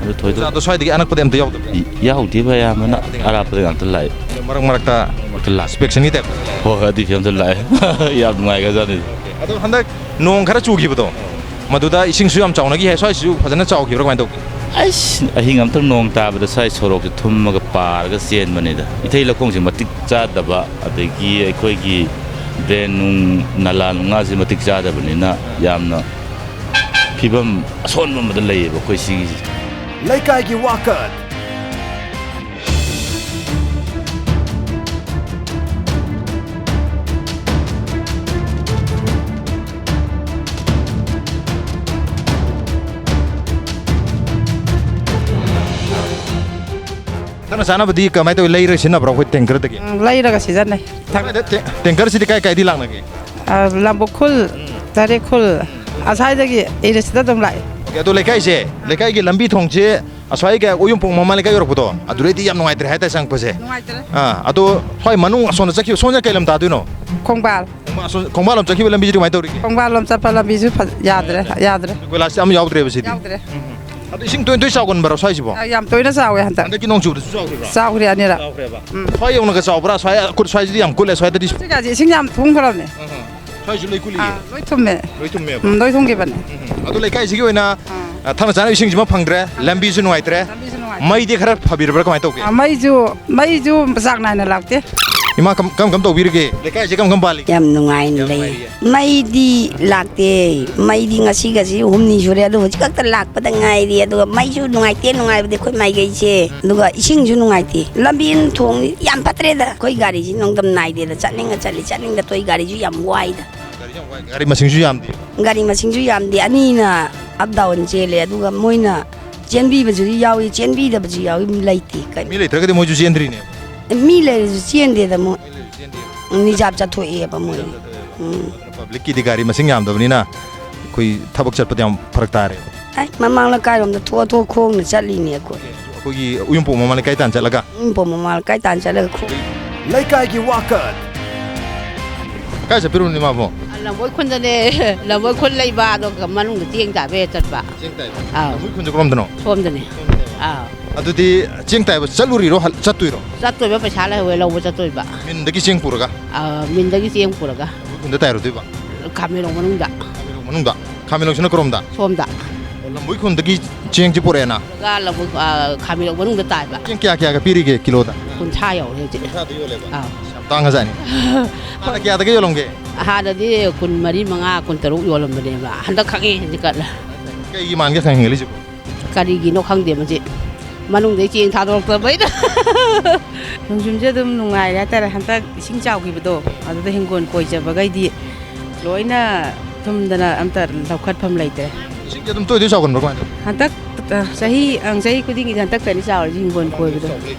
ꯑꯗꯨ ꯊꯣꯏꯗꯣꯛ ꯑꯣꯖꯥꯗꯣ ꯁ꯭ꯋꯥꯏꯗꯒꯤ ꯑꯅꯛꯄꯗ ꯑꯝꯇ ꯌꯥꯎꯗꯕ꯭ꯔꯥ? ꯌꯥꯎꯗꯦꯕ꯫ ꯑꯌꯥꯝꯕꯅ ꯑꯔꯥꯞꯄꯗ ꯉꯥꯛꯇ ꯂꯥꯛꯏ꯫ ꯃꯔꯛ ꯃꯔꯛꯇ ꯃꯔꯛꯇ ꯂꯥꯛ ꯏꯟꯁꯄꯦꯛꯁꯟꯒꯤ ꯇꯥꯏꯞ꯫ ꯍꯣꯏ ꯍꯣꯏ, ꯑꯗꯨꯏ ꯐꯤꯕꯝꯗ ꯂꯥꯛꯑꯦ꯫ ꯌꯥꯝ ꯅꯨꯡꯉꯥꯏꯈ꯭ꯔꯖꯥꯠꯅꯤ꯫ ꯑꯗꯣ ꯍꯟꯗꯛ ꯅꯣꯡ ꯈꯔ ꯆꯨꯈꯤꯕꯗꯣ, ꯃꯗꯨꯗ ꯏꯁꯤꯡꯁꯨ ꯌꯥꯝ ꯆꯥꯎꯅꯈꯤ ꯍꯥꯏ, ꯁ꯭ꯋꯥꯏꯁꯤꯁꯨ ꯐꯖꯅ ꯆꯥꯎꯈꯤꯕ꯭ꯔꯥ, ꯀꯃꯥꯏꯅ ꯇꯧꯒꯦ? ꯑꯩꯁ, ꯑꯍꯤꯡ ꯑꯝꯇꯪ ꯅꯣꯡ ꯇꯥꯕꯗ ꯁ꯭ꯋꯥꯏ ꯁꯣꯔꯣꯛꯁꯦ ꯊꯨꯝꯃꯒ ꯄꯥꯔꯒ ꯆꯦꯟꯕꯅꯤꯗ꯫ ꯏꯊꯩ ꯂꯧꯈꯣꯡꯁꯦ ꯃꯇꯤꯛ ꯆꯥꯗꯕ, ꯑꯗꯒꯤ ꯑꯩꯈꯣꯏꯒꯤ ꯗ꯭ꯔꯦꯟ ꯅꯨꯡ, ꯅꯂꯥ ꯅꯨꯡꯂꯥꯁꯦ ꯃꯇꯤꯛ ꯆꯥꯗꯕꯅꯤꯅ ꯌꯥꯝꯅ ꯐꯤꯕꯝ ꯑꯁꯣꯟꯕ ꯑꯃꯗ ꯂꯩꯌꯦꯕ ꯑꯩꯈꯣꯏ ꯁꯤꯒꯤꯁꯦ꯫ ꯂꯩꯀꯥꯏꯒꯤ ꯋꯥꯀꯠ꯫ ꯊꯛꯅ ꯆꯥꯅꯕꯗꯤ ꯀꯃꯥꯏꯅ ꯇꯧꯋꯤ? ꯂꯩꯔꯒ ꯁꯤꯖꯤꯟꯅꯕ꯭ꯔꯣ ꯑꯩꯈꯣꯏ ꯇꯦꯡꯀꯔꯗꯒꯤ? ꯎꯝ, ꯂꯩꯔꯒ ꯁꯤꯖꯤꯟꯅꯩ꯫ ꯊꯛ- ꯇꯦꯡꯀꯔꯁꯤꯗꯤ ꯀꯥꯏ ꯀꯥꯏꯗꯤ ꯂꯥꯛꯅꯒꯦ? ꯑ, ꯂꯝꯕꯨ ꯈꯨꯜ, ꯇꯔꯦꯠ ꯈꯨꯜ, ꯑꯁ꯭ꯋꯥꯏꯗꯒꯤ ꯏꯔꯤꯁꯤꯗ ꯑꯗꯨꯝ ꯂꯥꯛꯑꯦ꯫ ꯑꯣꯀꯦ, ꯑꯗꯣ ꯂꯩꯀꯥꯏꯁꯦ, ꯂꯩꯀꯥꯏꯒꯤ ꯂꯝꯕꯤ ꯊꯣꯡꯁꯦ ꯑꯁ꯭ꯋꯥꯏꯒ ꯑꯣꯌꯨꯝꯄꯣꯡ ꯃꯃꯥ ꯂꯩꯀꯥꯏ ꯌꯧꯔꯛꯄꯗꯣ, ꯑꯗꯨꯗꯩꯗꯤ ꯌꯥꯝ ꯅꯨꯡꯉꯥꯏꯇ꯭ꯔꯦ ꯍꯥꯏꯇꯥꯔꯦ ꯆꯪꯉꯛꯄꯁꯦ꯫ ꯅꯨꯡꯉꯥꯏꯇ꯭ꯔꯦ꯫ ꯑꯥ, ꯑꯗꯣ ꯁ꯭ꯋꯥꯏ ꯃꯅꯨꯡ ꯑꯁꯣꯝꯗ ꯆꯠꯈꯤꯕ, ꯁꯣꯝꯗ ꯀꯩ ꯂꯝ ꯇꯥꯗꯣꯏꯅꯣ? ꯈꯣꯡꯕꯥꯜ꯫ ꯈꯣꯡꯕꯥꯜ ꯑꯁꯣꯝ-, ꯈꯣꯡꯕꯥꯜ ꯂꯣꯝ ꯆꯠꯈꯤꯕ ꯂꯝꯕꯤꯁꯤꯗꯤ ꯀꯃꯥꯏꯅ ꯇꯧꯔꯤꯒꯦ? ꯈꯣꯡꯕꯥꯜ ꯂꯣꯝ ꯆꯠꯄ ꯂꯝꯕꯤꯁꯨ ꯐꯖ-, ꯌꯥꯗ꯭ꯔꯦ, ꯌꯥꯗ꯭ꯔꯦ꯫ ꯀꯣꯏꯂꯥꯁꯇꯤ ꯑꯃ ꯌꯥꯎꯗ꯭ꯔꯦꯕ ꯁꯤꯗꯤ? ꯌꯥꯎꯗ꯭ꯔꯦ꯫ ꯑꯗꯣ ꯏꯁꯤꯡ ꯇꯣꯏ ꯇꯣꯏ ꯆꯥꯎꯒꯟꯕꯔꯣ ꯁ꯭ꯋꯥꯏꯁꯤꯕꯣ? ꯑ, ꯌꯥꯝ ꯇꯣꯏꯅ ꯆꯥꯎꯋꯦ ꯍꯟꯗꯛ꯫ ꯍꯟꯗꯛꯀꯤ ꯅꯣꯡ ꯆꯨꯕꯗꯁꯨ ꯆꯥꯎꯈꯤꯕ꯭ꯔꯥ? ꯆꯥꯎꯈ꯭ꯔꯦ ꯑꯅꯤꯔꯛ꯫ ꯁ꯭ꯋꯥꯏ ꯌꯧꯅꯒ ꯆꯥꯎꯕ꯭ꯔꯥ? ꯁ꯭ꯋꯥꯏ ꯈꯨꯠ ꯁ꯭ꯋꯥꯏꯁꯤꯗꯤ ꯌꯥꯝ ꯀꯨꯜꯂꯦ, ꯁ꯭ꯋꯥꯏꯗꯗꯤ꯫ ꯍꯧꯖꯤꯛꯀꯥꯟꯁꯤ ꯏꯁꯤꯡ ꯌꯥꯝ ꯊꯨꯝꯈ꯭ꯔꯕꯅꯦ꯫ ꯁ꯭ꯋꯥꯏꯁꯨ ꯂꯣꯏ ꯀꯨꯜꯂꯤꯌꯦ? ꯑꯥ, ꯂꯣꯏ ꯊꯨꯝꯃꯦ꯫ ꯂꯣꯏ ꯊꯨꯝꯃꯦꯕ? ꯎꯝ, ꯂꯣꯏ ꯊꯨꯝꯈꯤꯕꯅꯦ꯫ ꯑꯗꯣ ꯂꯩꯀꯥꯏꯁꯤꯒꯤ ꯑꯣꯏꯅ, ꯑ, ꯊꯛꯅ ꯆꯥꯅꯕ ꯏꯁꯤꯡꯁꯤꯃ ꯐꯪꯗ꯭ꯔꯦ, ꯂꯝꯕꯤꯁꯨ ꯅꯨꯡꯉꯥꯏꯇ꯭ꯔꯦ, ꯂꯝꯕꯤꯁꯨ ꯅꯨꯡꯉꯥꯏꯇ꯭ꯔꯦ꯫ ꯃꯩꯗꯤ ꯈꯔ ꯐꯕꯤꯔꯕ꯭ꯔꯥ, ꯀꯃꯥꯏꯅ ꯇꯧꯒꯦ? ꯑꯥ, ꯃꯩꯁꯨ, ꯃꯩꯁꯨ ꯆꯥꯡ ꯅꯥꯏꯅ ꯂꯥꯛꯇꯦ꯫ ꯏꯃꯥ, ꯀꯝ ꯀꯝ ꯀꯝ ꯇꯧꯕꯤꯔꯤꯒꯦ? ꯂꯩꯀꯥꯏꯁꯦ ꯀꯝ ꯀꯝ ꯄꯥꯜꯂꯤꯒꯦ? ꯌꯥꯝ ꯅꯨꯡꯉꯥꯏꯅ ꯂꯩ꯫ ꯃꯩꯗꯤ ꯂꯥꯛꯇꯦ꯫ ꯃꯩꯗꯤ ꯉꯁꯤꯒꯁꯤ ꯍꯨꯝꯅꯤ ꯁꯨꯔꯦ, ꯑꯗꯣ ꯍꯧꯖꯤꯛ ꯈꯛꯇ ꯂꯥꯛꯄꯗ ꯉꯥꯏꯔꯤ꯫ ꯑꯗꯨꯒ ꯃꯩꯁꯨ ꯅꯨꯡꯉꯥꯏꯇꯦ, ꯅꯨꯡꯉꯥꯏꯕꯗꯤ ꯑꯩꯈꯣꯏ ꯃꯥꯏꯀꯩꯁꯦ꯫ ꯑꯗꯨꯒ ꯏꯁꯤꯡꯁꯨ ꯅꯨꯡꯉꯥꯏꯇꯦ꯫ ꯂꯝꯕꯤ ꯊꯣꯡ ꯌꯥꯝ ꯐꯠꯇ꯭ꯔꯦꯗ꯫ ꯑꯩꯈꯣꯏ ꯒꯥꯔꯤꯁꯤ ꯅꯣꯡꯗꯝ ꯅꯥꯏꯗꯦꯗ, ꯆꯠꯅꯤꯡꯉ ꯆꯠꯂꯤ, ꯆꯠꯅꯤꯡꯗ ꯇꯣꯏ꯫ ꯒꯥꯔꯤꯁꯨ ꯌꯥꯝ ꯋꯥꯏꯗ꯫ ꯒꯥꯔꯤ ꯃꯁꯤꯡꯁꯨ ꯌꯥꯝꯗꯦ꯫ ꯒꯥꯔꯤ ꯃꯁꯤꯡꯁꯨ ꯌꯥꯝꯗꯦ, ꯑꯅꯤꯅ ꯑꯞ ꯗꯥꯎꯟ ꯆꯦꯜꯂꯦ꯫ ꯑꯗꯨꯒ ꯃꯣꯏꯅ ꯆꯦꯟꯕꯤꯕꯁꯨ ꯌꯥꯎꯏ, ꯆꯦꯟꯕꯤꯗꯕꯁꯨ ꯌꯥꯎꯏ꯫ ꯂꯩꯇꯦ ꯀꯔꯤ꯫ ꯃꯤ ꯂꯩꯇ꯭ꯔꯒꯗꯤ ꯃꯣꯏꯁꯨ ꯆꯦꯟꯗ꯭ꯔꯤꯅꯦ꯫ ꯃꯤ ꯂꯩꯔꯁꯨ ꯆꯦꯟꯗꯦꯗ ꯃꯣꯏ꯫ ꯔꯤꯖꯥꯕ ꯆꯠꯊꯣꯛꯑꯦꯕ ꯃꯣꯏ꯫ ꯎꯝ꯫ ꯄꯕ꯭ꯂꯤꯛꯀꯤꯗꯤ ꯒꯥꯔꯤ ꯃꯁꯤꯡ ꯌꯥꯝꯗꯕꯅꯤꯅ ꯑꯩꯈꯣꯏ ꯊꯕꯛ ꯆꯠꯄꯗ ꯌꯥꯝ ꯐꯔꯛ ꯇꯥꯔꯦ꯫ ꯑꯩ ꯃꯃꯥꯡ ꯂꯩꯀꯥꯏꯔꯣꯝꯗ ꯊꯣꯛꯑ ꯊꯣꯛꯑ ꯈꯣꯡꯅ ꯆꯠꯂꯤꯅꯦ ꯑꯩꯈꯣꯏ꯫ ꯑꯩꯈꯣꯏꯒꯤ ꯎꯌꯨꯝꯄꯣꯛ ꯃꯃꯥ ꯂꯩꯀꯥꯏ ꯇꯥꯟꯅ ꯆꯠꯂꯒ? ꯎꯌꯨꯝꯄꯣꯛ ꯃꯃꯥ ꯂꯩꯀꯥꯏ ꯇꯥꯟꯅ ꯆꯠꯂꯒ ꯈꯣꯡ- ꯂꯩꯀꯥꯏꯒꯤ ꯋꯥꯀꯠ꯫ ꯀꯥꯏ ꯆꯠꯄꯤꯔꯨꯕꯅꯤ ꯃꯥꯕꯨ? ꯂꯝꯕꯣꯏ ꯈꯨꯟꯗꯅꯦ꯫ ꯂꯝꯕꯣꯏ ꯈꯨꯟ ꯂꯩꯕ, ꯑꯗꯨꯒ ꯃꯅꯨꯡꯗ ꯆꯦꯡ ꯇꯥꯕ ꯍꯦꯛ ꯆꯠꯄ꯫ ꯆꯦꯡ ꯇꯥꯏꯕ? ꯑꯥꯎ꯫ ꯂꯝꯕꯣꯏ ꯈꯨꯟꯁꯦ ꯀꯔꯣꯝꯗꯅꯣ? ꯁꯣꯝꯗꯅꯦ꯫ ꯑꯥꯎ꯫ ꯑꯗꯨꯗꯤ ꯆꯦꯡ ꯇꯥꯏꯕ ꯆꯠꯂꯨꯔꯤꯔꯣ, ꯍꯜ-, ꯆꯠꯇꯣꯏꯔꯣ? ꯆꯠꯇꯣꯏꯕ, ꯄꯩꯁꯥ ꯂꯩꯍꯧꯋꯦ, ꯂꯧꯕ ꯆꯠꯇꯣꯏꯕ꯫ ꯃꯤꯟꯗꯒꯤ ꯆꯦꯡ ꯄꯨꯔꯒ? ꯑꯥ, ꯃꯤꯟꯗꯒꯤ ꯆꯦꯡ ꯄꯨꯔꯒ꯫ ꯂꯝꯕꯣꯏ ꯈꯨꯟꯗ ꯇꯥꯏꯔꯨꯗꯣꯏꯕ? ꯈꯥꯃꯦꯟꯂꯣꯛ ꯃꯅꯨꯡꯗ꯫ ꯈꯥꯃꯦꯟꯂꯣꯛ ꯃꯅꯨꯡꯗ? ꯈꯥꯃꯦꯟꯂꯣꯛꯁꯤꯅ ꯀꯔꯣꯝꯗ? ꯁꯣꯝꯗ꯫ ꯑꯣ, ꯂꯝꯕꯣꯏ ꯈꯨꯟꯗꯒꯤ ꯆꯦꯡꯁꯤ ꯄꯨꯔꯛꯑꯦꯅ? ꯄꯨꯔꯒ ꯂꯧꯕꯨꯛ, ꯑ, ꯈꯥꯃꯦꯟꯂꯣꯛ ꯃꯅꯨꯡꯗ ꯇꯥꯏꯕ꯫ ꯆꯦꯡ ꯀꯌꯥ ꯀꯌꯥꯒ ꯄꯤꯔꯤꯒꯦ ꯀꯤꯂꯣꯗ? ꯀꯨꯟꯊ꯭ꯔꯥ ꯌꯧꯔꯦ ꯍꯧꯖꯤꯛ꯫ ꯀꯨꯟꯊ꯭ꯔꯥꯗ ꯌꯣꯜꯂꯦꯕ? ꯑꯥ꯫ ꯌꯥꯝ ꯇꯥꯡꯉꯖꯥꯠꯅꯤ꯫ ꯍꯥꯟꯅ ꯀꯌꯥꯗꯒ ꯌꯣꯜꯂꯝꯒꯦ? ꯍꯥꯟꯅꯗꯤ ꯀꯨꯟ ꯃꯔꯤ, ꯃꯉꯥ, ꯀꯨꯟ ꯇꯔꯨꯛ ꯌꯣꯜꯂꯝꯕꯅꯦꯕ꯫ ꯍꯟꯗꯛ ꯈꯪꯍꯦꯟ ꯍꯦꯟꯒꯠꯂꯦ꯫ ꯀꯩꯒꯤ ꯃꯥꯟꯒꯦ ꯈꯪꯍꯦꯟꯒꯠꯂꯤꯁꯤꯕꯣ? ꯀꯔꯤꯒꯤꯅꯣ ꯈꯪꯗꯦ ꯃꯁꯤ꯫ ꯃꯅꯨꯡꯗꯩ ꯆꯦꯡ ꯊꯥꯗꯣꯔꯛꯇꯕꯩꯗ꯫ ꯅꯣꯡꯖꯨꯝꯁꯦ ꯑꯗꯨꯝ ꯅꯨꯡꯉꯥꯏꯔꯦ ꯍꯥꯏꯇꯥꯔꯦ꯫ ꯍꯟꯗꯛ ꯏꯁꯤꯡ ꯆꯥꯎꯈꯤꯕꯗꯣ, ꯑꯗꯨꯗ ꯍꯤꯡꯒꯣꯜ ꯀꯣꯏꯖꯕꯈꯩꯗꯤ ꯂꯣꯏꯅ ꯊꯨꯝꯗꯅ ꯑꯝꯇ ꯂꯧꯈꯠꯐꯝ ꯂꯩꯇ꯭ꯔꯦ꯫ ꯏꯁꯤꯡꯁꯦ ꯑꯗꯨꯝ ꯇꯣꯏ ꯇꯣꯏ ꯆꯥꯎꯒꯟꯕ꯭ꯔꯥ ꯀꯃꯥꯏꯅ ꯇꯧꯏ? ꯍꯟꯗꯛ, ꯑ, ꯆꯍꯤ, ꯑꯪ, ꯆꯍꯤ ꯈꯨꯗꯤꯡꯒꯤꯗꯤ ꯍꯟꯗꯛꯇꯅꯤ ꯆꯥꯎꯔꯤꯁꯦ ꯍꯤꯡꯒꯣꯜ ꯀꯣꯏꯕꯗꯣ꯫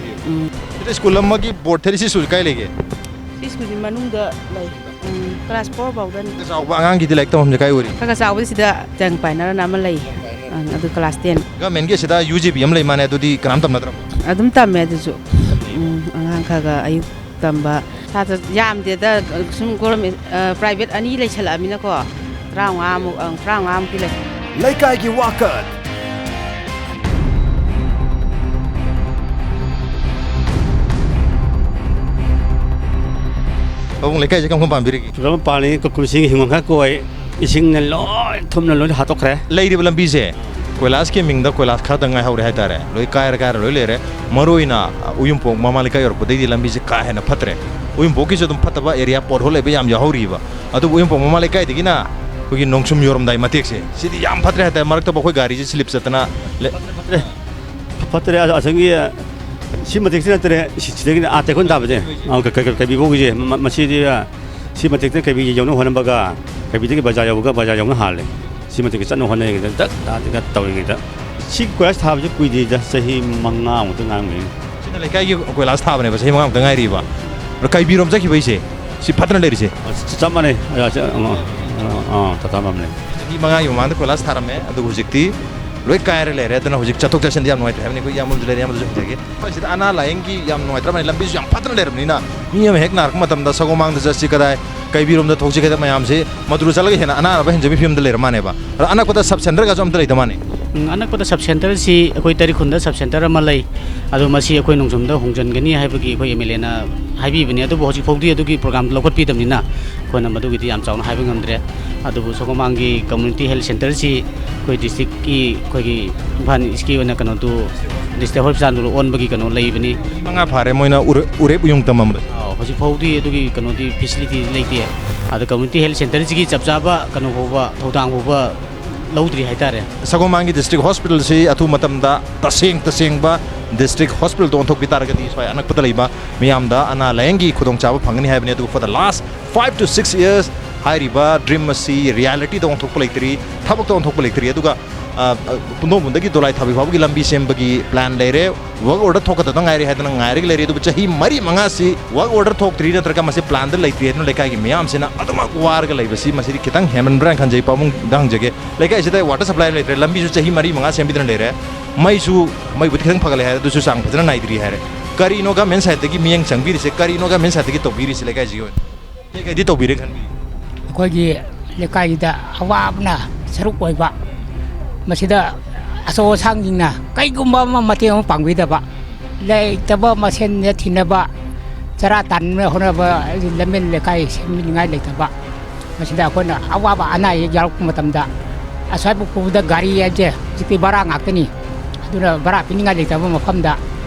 ꯎꯝ꯫ ꯁꯤꯗ ꯁ꯭ꯀꯨꯜ ꯑꯃꯒꯤ ꯕꯣꯔꯗ ꯊꯥꯔꯇꯤ ꯁꯤꯛꯁ ꯀꯥꯏ ꯂꯩꯒꯦ? ꯁꯤ ꯁ꯭ꯀꯨꯜꯗꯤ ꯃꯅꯨꯡꯗ ꯂꯩ꯫ ꯎꯝ, ꯀ꯭ꯂꯥꯁ ꯐꯣꯔ ꯐꯥꯎꯗꯅꯤ꯫ ꯆꯥꯎꯕ ꯑꯉꯥꯡꯒꯤꯗꯤ ꯂꯥꯏꯔꯤꯛ ꯇꯝꯐꯝꯁꯦ ꯀꯥꯏ ꯑꯣꯏꯔꯤ? ꯈꯔ ꯈꯔ ꯆꯥꯎꯕꯗꯤ ꯁꯤꯗ ꯖꯪ ꯄꯥꯏꯅꯔꯅ ꯑꯃ ꯂꯩ꯫ ꯑꯪ, ꯑꯗꯨ ꯀ꯭ꯂꯥꯁ ꯇꯦꯟ꯫ ꯒꯚꯔꯟꯃꯦꯟꯠꯀꯤ ꯑꯁꯤꯗ ꯌꯨ ꯖꯤ ꯕꯤ ꯑꯃ ꯂꯩ ꯃꯥꯅꯦ, ꯑꯗꯨꯗꯤ ꯀꯅꯥꯝ ꯇꯝꯅꯗ꯭ꯔꯕꯣ? ꯑꯗꯨꯝ ꯇꯝꯃꯦ ꯑꯗꯨꯁꯨ꯫ ꯎꯝ, ꯑꯉꯥꯡ ꯈꯔ ꯈꯔ ꯑꯌꯨꯛ ꯇꯝꯕ꯫ ꯁꯥꯇ꯭ꯔ ꯌꯥꯝꯗꯦꯗ, ꯁꯨꯝ ꯒꯣꯔꯃꯦꯟ, ꯑ, ꯄ꯭ꯔꯥꯏꯚꯦꯠ ꯑꯅꯤ ꯂꯩꯁꯜꯂꯛꯑꯃꯤꯅꯀꯣ, ꯇꯔꯥꯃꯉꯥꯃꯨꯛ, ꯑꯪ, ꯇꯔꯥꯃꯉꯥꯃꯨꯛꯇꯤ ꯂꯩ꯫ ꯂꯩꯀꯥꯏꯒꯤ ꯋꯥꯀꯠ꯫ ꯄꯥꯕꯨꯡ, ꯂꯩꯀꯥꯏꯁꯦ ꯀꯔꯝ ꯀꯔꯝ ꯄꯥꯝꯕꯤꯔꯤꯒꯦ? ꯐꯖꯅ ꯄꯥꯜꯂꯤ, ꯀꯨꯝꯁꯤꯒꯤ ꯍꯤꯡꯒꯣꯜ ꯈꯔ ꯀꯣꯏ, ꯏꯁꯤꯡꯅ ꯂꯣꯏ ꯊꯨꯝꯅ ꯂꯣꯏ ꯍꯥꯠꯇꯣꯛꯈ꯭ꯔꯦ꯫ ꯂꯩꯔꯤꯕ ꯂꯝꯕꯤꯁꯦ ꯀꯣꯏꯂꯥꯁꯀꯤ ꯃꯤꯡꯗ ꯀꯣꯏꯂꯥꯁ ꯈꯔꯗꯪ ꯉꯥꯏꯍꯧꯔꯦ ꯍꯥꯏꯇꯥꯔꯦ꯫ ꯂꯣꯏ ꯀꯥꯏꯔ ꯀꯥꯏꯔ ꯂꯣꯏ ꯂꯩꯔꯦ꯫ ꯃꯔꯨ ꯑꯣꯏꯅ ꯎꯌꯨꯝꯄꯣꯛ ꯃꯃꯥ ꯂꯩꯀꯥꯏ ꯌꯧꯔꯛꯄꯗꯩꯗꯤ ꯂꯝꯕꯤꯁꯦ ꯀꯥ ꯍꯦꯟꯅ ꯐꯠꯇ꯭ꯔꯦ꯫ ꯎꯌꯨꯝꯄꯣꯛꯀꯤꯁꯨ ꯑꯗꯨꯝ ꯐꯠꯇꯕ ꯑꯦꯔꯤꯌꯥ, ꯄꯣꯠꯍꯣꯜ ꯂꯩꯕ ꯌꯥꯝ ꯌꯥꯎꯍꯧꯔꯤꯕ꯫ ꯑꯗꯨꯕꯨ ꯎꯌꯨꯝꯄꯣꯛ ꯃꯃꯥ ꯂꯩꯀꯥꯏꯗꯒꯤꯅ ꯑꯩꯈꯣꯏꯒꯤ ꯅꯣꯡꯁꯨꯝ ꯌꯧꯔꯝꯗꯥꯏ ꯃꯇꯦꯛꯁꯦ, ꯁꯤꯗꯤ ꯌꯥꯝ ꯐꯠꯇ꯭ꯔꯦ ꯍꯥꯏꯇꯥꯔꯦ꯫ ꯃꯔꯛꯇꯕꯨ ꯑꯩꯈꯣꯏ ꯒꯥꯔꯤꯁꯦ ꯁ꯭ꯂꯤꯞ ꯆꯠꯇꯅ ꯂꯩ꯫ ꯐꯠꯇ꯭ꯔꯦ꯫ ꯐꯠꯇ꯭ꯔꯦ꯫ ꯑ-, ꯑꯁꯪꯒꯤ, ꯁꯤ ꯃꯇꯦꯛꯁꯤ ꯅꯠꯇ꯭ꯔꯦ꯫ ꯁꯤ-, ꯁꯤꯗꯒꯤꯅ ꯑꯥ ꯇꯦꯛꯈꯣꯟ ꯊꯥꯕꯁꯦ꯫ ꯑ, ꯀ-, ꯀ-, ꯀꯩꯕꯤ ꯐꯥꯎꯒꯤꯁꯦ꯫ ꯃ-, ꯃ-, ꯃꯁꯤꯗꯤ, ꯑ, ꯁꯤ ꯃꯇꯦꯛꯇ ꯀꯩꯕꯤ ꯌꯧꯅꯕ ꯍꯣꯠꯅꯕꯒ, ꯀꯩꯕꯤꯗꯒꯤ ꯕꯖꯥꯔ ꯌꯧꯕꯒ ꯕꯖꯥꯔ ꯌꯧꯅ ꯍꯥꯜꯂꯦ꯫ ꯁꯤ ꯃꯇꯦꯛꯇ ꯆꯠꯅꯕ ꯍꯣꯠꯅꯔꯤꯉꯩꯗ ꯗꯛ ꯗꯛ ꯗꯛ ꯇꯧꯔꯤꯉꯩꯗ꯫ ꯁꯤ ꯀꯣꯏꯂꯥꯁ ꯊꯥꯕꯁꯦ ꯀꯨꯏꯗ꯭ꯔꯤꯗ, ꯆꯍꯤ ꯃꯉꯥꯃꯨꯛꯇ ꯉꯥꯏꯔꯝꯒꯅꯤ꯫ ꯁꯤ ꯂꯩꯀꯥꯏꯒꯤ ꯀꯣꯏꯂꯥꯁ ꯊꯥꯕꯅꯦꯕ, ꯆꯍꯤ ꯃꯉꯥꯃꯨꯛꯇ ꯉꯥꯏꯔꯤꯕ꯫ ꯑꯗꯣ ꯀꯩꯕꯤꯔꯣꯝ ꯆꯠꯈꯤꯕꯩꯁꯦ, ꯁꯤ ꯐꯠꯇꯅ ꯂꯩꯔꯤꯁꯦ꯫ ꯑ, ꯆꯞ ꯃꯥꯟꯅꯩ꯫ ꯑ, ꯆ-, ꯑ, ꯑ, ꯑ, ꯇꯥꯇꯥ ꯃꯥꯟꯅꯩ꯫ ꯆꯍꯤ ꯃꯉꯥꯒꯤ ꯃꯃꯥꯡꯗ ꯀꯣꯏꯂꯥꯁ ꯊꯥꯔꯝꯃꯦ, ꯑꯗꯨꯕꯨ ꯍꯧꯖꯤꯛꯇꯤ ꯂꯣꯏ ꯀꯥꯏꯔ ꯂꯩꯔꯦ꯫ ꯑꯗꯨꯅ ꯍꯧꯖꯤꯛ ꯆꯠꯊꯣꯛ ꯆꯠꯁꯤꯟꯗ ꯌꯥꯝ ꯅꯨꯡꯉꯥꯏꯇ꯭ꯔꯦ ꯍꯥꯏꯕꯅꯤ꯫ ꯑꯩꯈꯣꯏ ꯏꯌꯥꯝꯕ ꯑꯃꯁꯨ ꯂꯩꯔꯦ, ꯏꯌꯥꯝꯕꯗꯁꯨ ꯍꯪꯖꯒꯦ꯫ ꯑꯩꯈꯣꯏ ꯁꯤꯗ ꯑꯅꯥ ꯂꯥꯏꯌꯦꯡꯒꯤ ꯌꯥꯝ ꯅꯨꯡꯉꯥꯏꯇ꯭ꯔꯕꯅꯤ, ꯂꯝꯕꯤꯁꯨ ꯌꯥꯝ ꯐꯠꯇꯅ ꯂꯩꯔꯕꯅꯤꯅ ꯃꯤ ꯑꯃ ꯍꯦꯛ ꯅꯥꯔꯛꯄ ꯃꯇꯝꯗ ꯁꯒꯣꯜꯃꯥꯡꯗ ꯆꯠꯁꯤ ꯀꯗꯥꯏ, ꯀꯩꯕꯤꯔꯣꯝꯗ ꯊꯣꯛꯁꯤ ꯀꯗꯥꯏ ꯃꯌꯥꯝꯁꯦ ꯃꯗꯨꯗ ꯆꯠꯂꯒ ꯍꯦꯟꯅ ꯑꯅꯥꯔꯕ ꯍꯦꯟꯖꯕꯒꯤ ꯐꯤꯕꯝꯗ ꯂꯩꯔ ꯃꯥꯜꯅꯦꯕ꯫ ꯑꯗꯣ ꯑꯅꯛꯄꯗ ꯁꯕ ꯁꯦꯟꯇꯔꯒꯁꯨ ꯑꯝꯇ ꯂꯩꯇ ꯃꯥꯜꯅꯦ꯫ ꯎꯝ, ꯑꯅꯛꯄꯗ ꯁꯕ ꯁꯦꯟꯇꯔꯁꯤ ꯑꯩꯈꯣꯏ ꯇꯔꯤꯈꯨꯟꯗ ꯁꯕ ꯁꯦꯟꯇꯔ ꯑꯃ ꯂꯩ꯫ ꯑꯗꯣ ꯃꯁꯤ ꯑꯩꯈꯣꯏ ꯅꯣꯡꯖꯝꯗ ꯍꯣꯡꯖꯤꯟꯒꯅꯤ ꯍꯥꯏꯕꯒꯤ ꯑꯩꯈꯣꯏ ꯑꯦꯝ ꯑꯦꯜ ꯑꯦꯅ ꯍꯥꯏꯕꯤꯕꯅꯤ꯫ ꯑꯗꯨꯕꯨ ꯍꯧꯖꯤꯛ ꯐꯥꯎꯗꯤ ꯑꯗꯨꯒꯤ ꯄ꯭ꯔꯣꯒ꯭ꯔꯥꯝ ꯂꯧꯈꯠꯄꯤꯗꯕꯅꯤꯅ ꯑꯩꯈꯣꯏꯅ ꯃꯗꯨꯒꯤꯗꯤ ꯌꯥꯝ ꯆꯥꯎꯅ ꯍꯥꯏꯕ ꯉꯝꯗ꯭ꯔꯦ꯫ ꯑꯗꯨꯕꯨ ꯁꯒꯣꯜꯃꯥꯡꯒꯤ ꯀꯝꯃ꯭ꯌꯨꯅꯤꯇꯤ ꯍꯦꯜꯊ ꯁꯦꯟꯇꯔꯁꯤ ꯑꯩꯈꯣꯏ ꯗꯤꯁꯇ꯭ꯔꯤꯛꯀꯤ, ꯑꯩꯈꯣꯏꯒꯤ ꯏꯝꯐꯥꯜ ꯏꯁꯀꯤ ꯑꯣꯏꯅ ꯀꯩꯅꯣꯗꯨ ꯗꯤꯁꯇ꯭ꯔꯤꯛ ꯍꯣꯁꯄꯤꯇꯥꯜꯗꯨ ꯑꯣꯟꯕꯒꯤ ꯀꯩꯅꯣ ꯂꯩꯕꯅꯤ꯫ ꯃꯉꯥ ꯐꯥꯔꯦ ꯃꯣꯏꯅ ꯎꯔ-, ꯎꯔꯦꯞ ꯎꯌꯨꯡ ꯇꯝꯃꯝꯕꯗ꯫ ꯑꯥ, ꯍꯧꯖꯤꯛ ꯐꯥꯎꯗꯤ ꯑꯗꯨꯒꯤ ꯀꯩꯅꯣꯗꯤ ꯐꯦꯁꯤꯂꯤꯇꯤ ꯂꯩꯇꯦ꯫ ꯑꯗ ꯀꯝꯃ꯭ꯌꯨꯅꯤꯇꯤ ꯍꯦꯜꯊ ꯁꯦꯟꯇꯔꯁꯤꯒꯤ ꯆꯞ ꯆꯥꯕ ꯀꯩꯅꯣ ꯐꯥꯎꯕ, ꯊꯧꯗꯥꯡ ꯐꯥꯎꯕ ꯂꯧꯗ꯭ꯔꯤ ꯍꯥꯏꯇꯥꯔꯦ꯫ ꯁꯒꯣꯜꯃꯥꯡꯒꯤ ꯗꯤꯁꯇ꯭ꯔꯤꯛ ꯍꯣꯁꯄꯤꯇꯥꯜꯁꯤ ꯑꯊꯨꯕ ꯃꯇꯝꯗ ꯇꯁꯦꯡ ꯇꯁꯦꯡꯕ ꯗꯤꯁꯇ꯭ꯔꯤꯛ ꯍꯣꯁꯄꯤꯇꯥꯜꯗ ꯑꯣꯟꯊꯣꯛꯄꯤ ꯇꯥꯔꯒꯗꯤ ꯁ꯭ꯋꯥꯏ ꯑꯅꯛꯄꯗ ꯂꯩꯕ ꯃꯤꯌꯥꯝꯗ ꯑꯅꯥ ꯂꯥꯌꯦꯡꯒꯤ ꯈꯨꯗꯣꯡꯆꯥꯕ ꯐꯪꯒꯅꯤ ꯍꯥꯏꯕꯅꯤ꯫ ꯑꯗꯨꯕꯨ for the last five to six years ꯍꯥꯏꯔꯤꯕ ꯗ꯭ꯔꯤꯝ ꯑꯁꯤ ꯔꯤꯌꯦꯂꯤꯇꯤꯗ ꯑꯣꯟꯊꯣꯛꯄ ꯂꯩꯇ꯭ꯔꯤ, ꯊꯕꯛꯇ ꯑꯣꯟꯊꯣꯛꯄ ꯂꯩꯇ꯭ꯔꯤ꯫ ꯑꯗꯨꯒ, ꯑ, ꯑ, ꯄꯨꯟꯗꯣꯡꯕꯝꯗꯒꯤ ꯗꯣꯂꯥꯏ ꯊꯥꯕꯤ ꯐꯥꯎꯕꯒꯤ ꯂꯝꯕꯤ ꯁꯦꯝꯕꯒꯤ ꯄ꯭ꯂꯥꯟ ꯂꯩꯔꯦ꯫ ꯋꯥꯔꯛ ꯑꯣꯔꯗꯔ ꯊꯣꯛꯀꯗꯕ ꯉꯥꯏꯔꯦ ꯍꯥꯏꯗꯅ ꯉꯥꯏꯔꯒ ꯂꯩꯔꯤ꯫ ꯑꯗꯨꯕꯨ ꯆꯍꯤ ꯃꯔꯤ ꯃꯉꯥꯁꯤ ꯋꯥꯔꯛ ꯑꯣꯔꯗꯔ ꯊꯣꯛꯇ꯭ꯔꯤ, ꯅꯠꯇ꯭ꯔꯒ ꯃꯁꯤ ꯄ꯭ꯂꯥꯟꯗ ꯂꯩꯇ꯭ꯔꯤ ꯍꯥꯏꯗꯨꯅ ꯂꯩꯀꯥꯏꯒꯤ ꯃꯤꯌꯥꯝꯁꯤꯅ ꯑꯗꯨꯃꯛ ꯋꯥꯔꯒ ꯂꯩꯕꯁꯤ ꯃꯁꯤꯗꯤ ꯈꯤꯇꯪ ꯍꯦꯟꯃꯟꯕ꯭ꯔꯥ ꯍꯥꯏꯅ ꯈꯟꯖꯩ꯫ ꯄꯥꯕꯨꯡꯗ ꯍꯪꯖꯒꯦ, ꯂꯩꯀꯥꯏꯁꯤꯗ ꯋꯥꯇꯔ ꯁꯄ꯭ꯂꯥꯏ ꯂꯩꯇ꯭ꯔꯦ, ꯂꯝꯕꯤꯁꯨ ꯆꯍꯤ ꯃꯔꯤ ꯃꯉꯥ ꯁꯦꯝꯕꯤꯗꯅ ꯂꯩꯔꯦ, ꯃꯩꯁꯨ, ꯃꯩꯕꯨꯗꯤ ꯈꯤꯇꯪ ꯐꯒꯠꯂꯦ ꯍꯥꯏꯔꯦ, ꯑꯗꯨꯁꯨ ꯆꯥꯡ ꯐꯖꯅ ꯅꯥꯏꯗ꯭ꯔꯤ ꯍꯥꯏꯔꯦ꯫ ꯀꯔꯤꯅꯣ ꯒꯃꯦꯟ ꯁꯥꯏꯠꯇꯒꯤ ꯃꯤꯠꯌꯦꯡ ꯆꯪꯕꯤꯔꯤꯁꯦ? ꯀꯔꯤꯅꯣ ꯒꯃꯦꯟ ꯁꯥꯏꯠꯇꯒꯤ ꯇꯧꯕꯤꯔꯤꯁꯦ ꯂꯩꯀꯥꯏꯁꯤꯒꯤ ꯑꯣꯏꯅ? ꯀꯩ ꯀꯩꯗꯤ ꯇꯧꯕꯤꯔꯦ ꯈꯟꯕꯤꯔꯤ? ꯑꯩꯈꯣꯏꯒꯤ ꯂꯩꯀꯥꯏꯒꯤꯗ ꯑꯋꯥꯕꯅ ꯁꯔꯨꯛ ꯑꯣꯏꯕ, ꯃꯁꯤꯗ ꯑꯆꯧ ꯑꯁꯥꯡꯁꯤꯡꯅ ꯀꯩꯒꯨꯝꯕ ꯑꯃ ꯃꯇꯦꯡ ꯑꯃ ꯄꯥꯡꯕꯤꯗꯕ, ꯂꯩꯇꯕ ꯃꯁꯦꯟꯗ ꯊꯤꯅꯕ, ꯆꯔꯥ ꯇꯥꯟꯅꯕ ꯍꯣꯠꯅꯕ, ꯂꯝꯕꯦꯟ ꯂꯩꯀꯥꯏ ꯁꯦꯝꯕꯤꯅꯤꯡꯉꯥꯏ ꯂꯩꯇꯕ, ꯃꯁꯤꯗ ꯑꯩꯈꯣꯏꯅ ꯑꯋꯥꯕ ꯑꯅꯥ ꯑꯌꯦꯛ ꯌꯥꯎꯔꯛꯄ ꯃꯇꯝꯗ ꯑꯁ꯭ꯋꯥꯏꯕꯨꯛ ꯄꯨꯕꯗ ꯒꯥꯔꯤ ꯍꯥꯏꯁꯦ ꯍꯧꯖꯤꯛꯇꯤ ꯚꯔꯥ ꯉꯥꯛꯇꯅꯤ꯫ ꯑꯗꯨꯅ ꯚꯔꯥ ꯄꯤꯅꯤꯡꯉꯥꯏ ꯂꯩꯇꯕ ꯃꯐꯝꯗ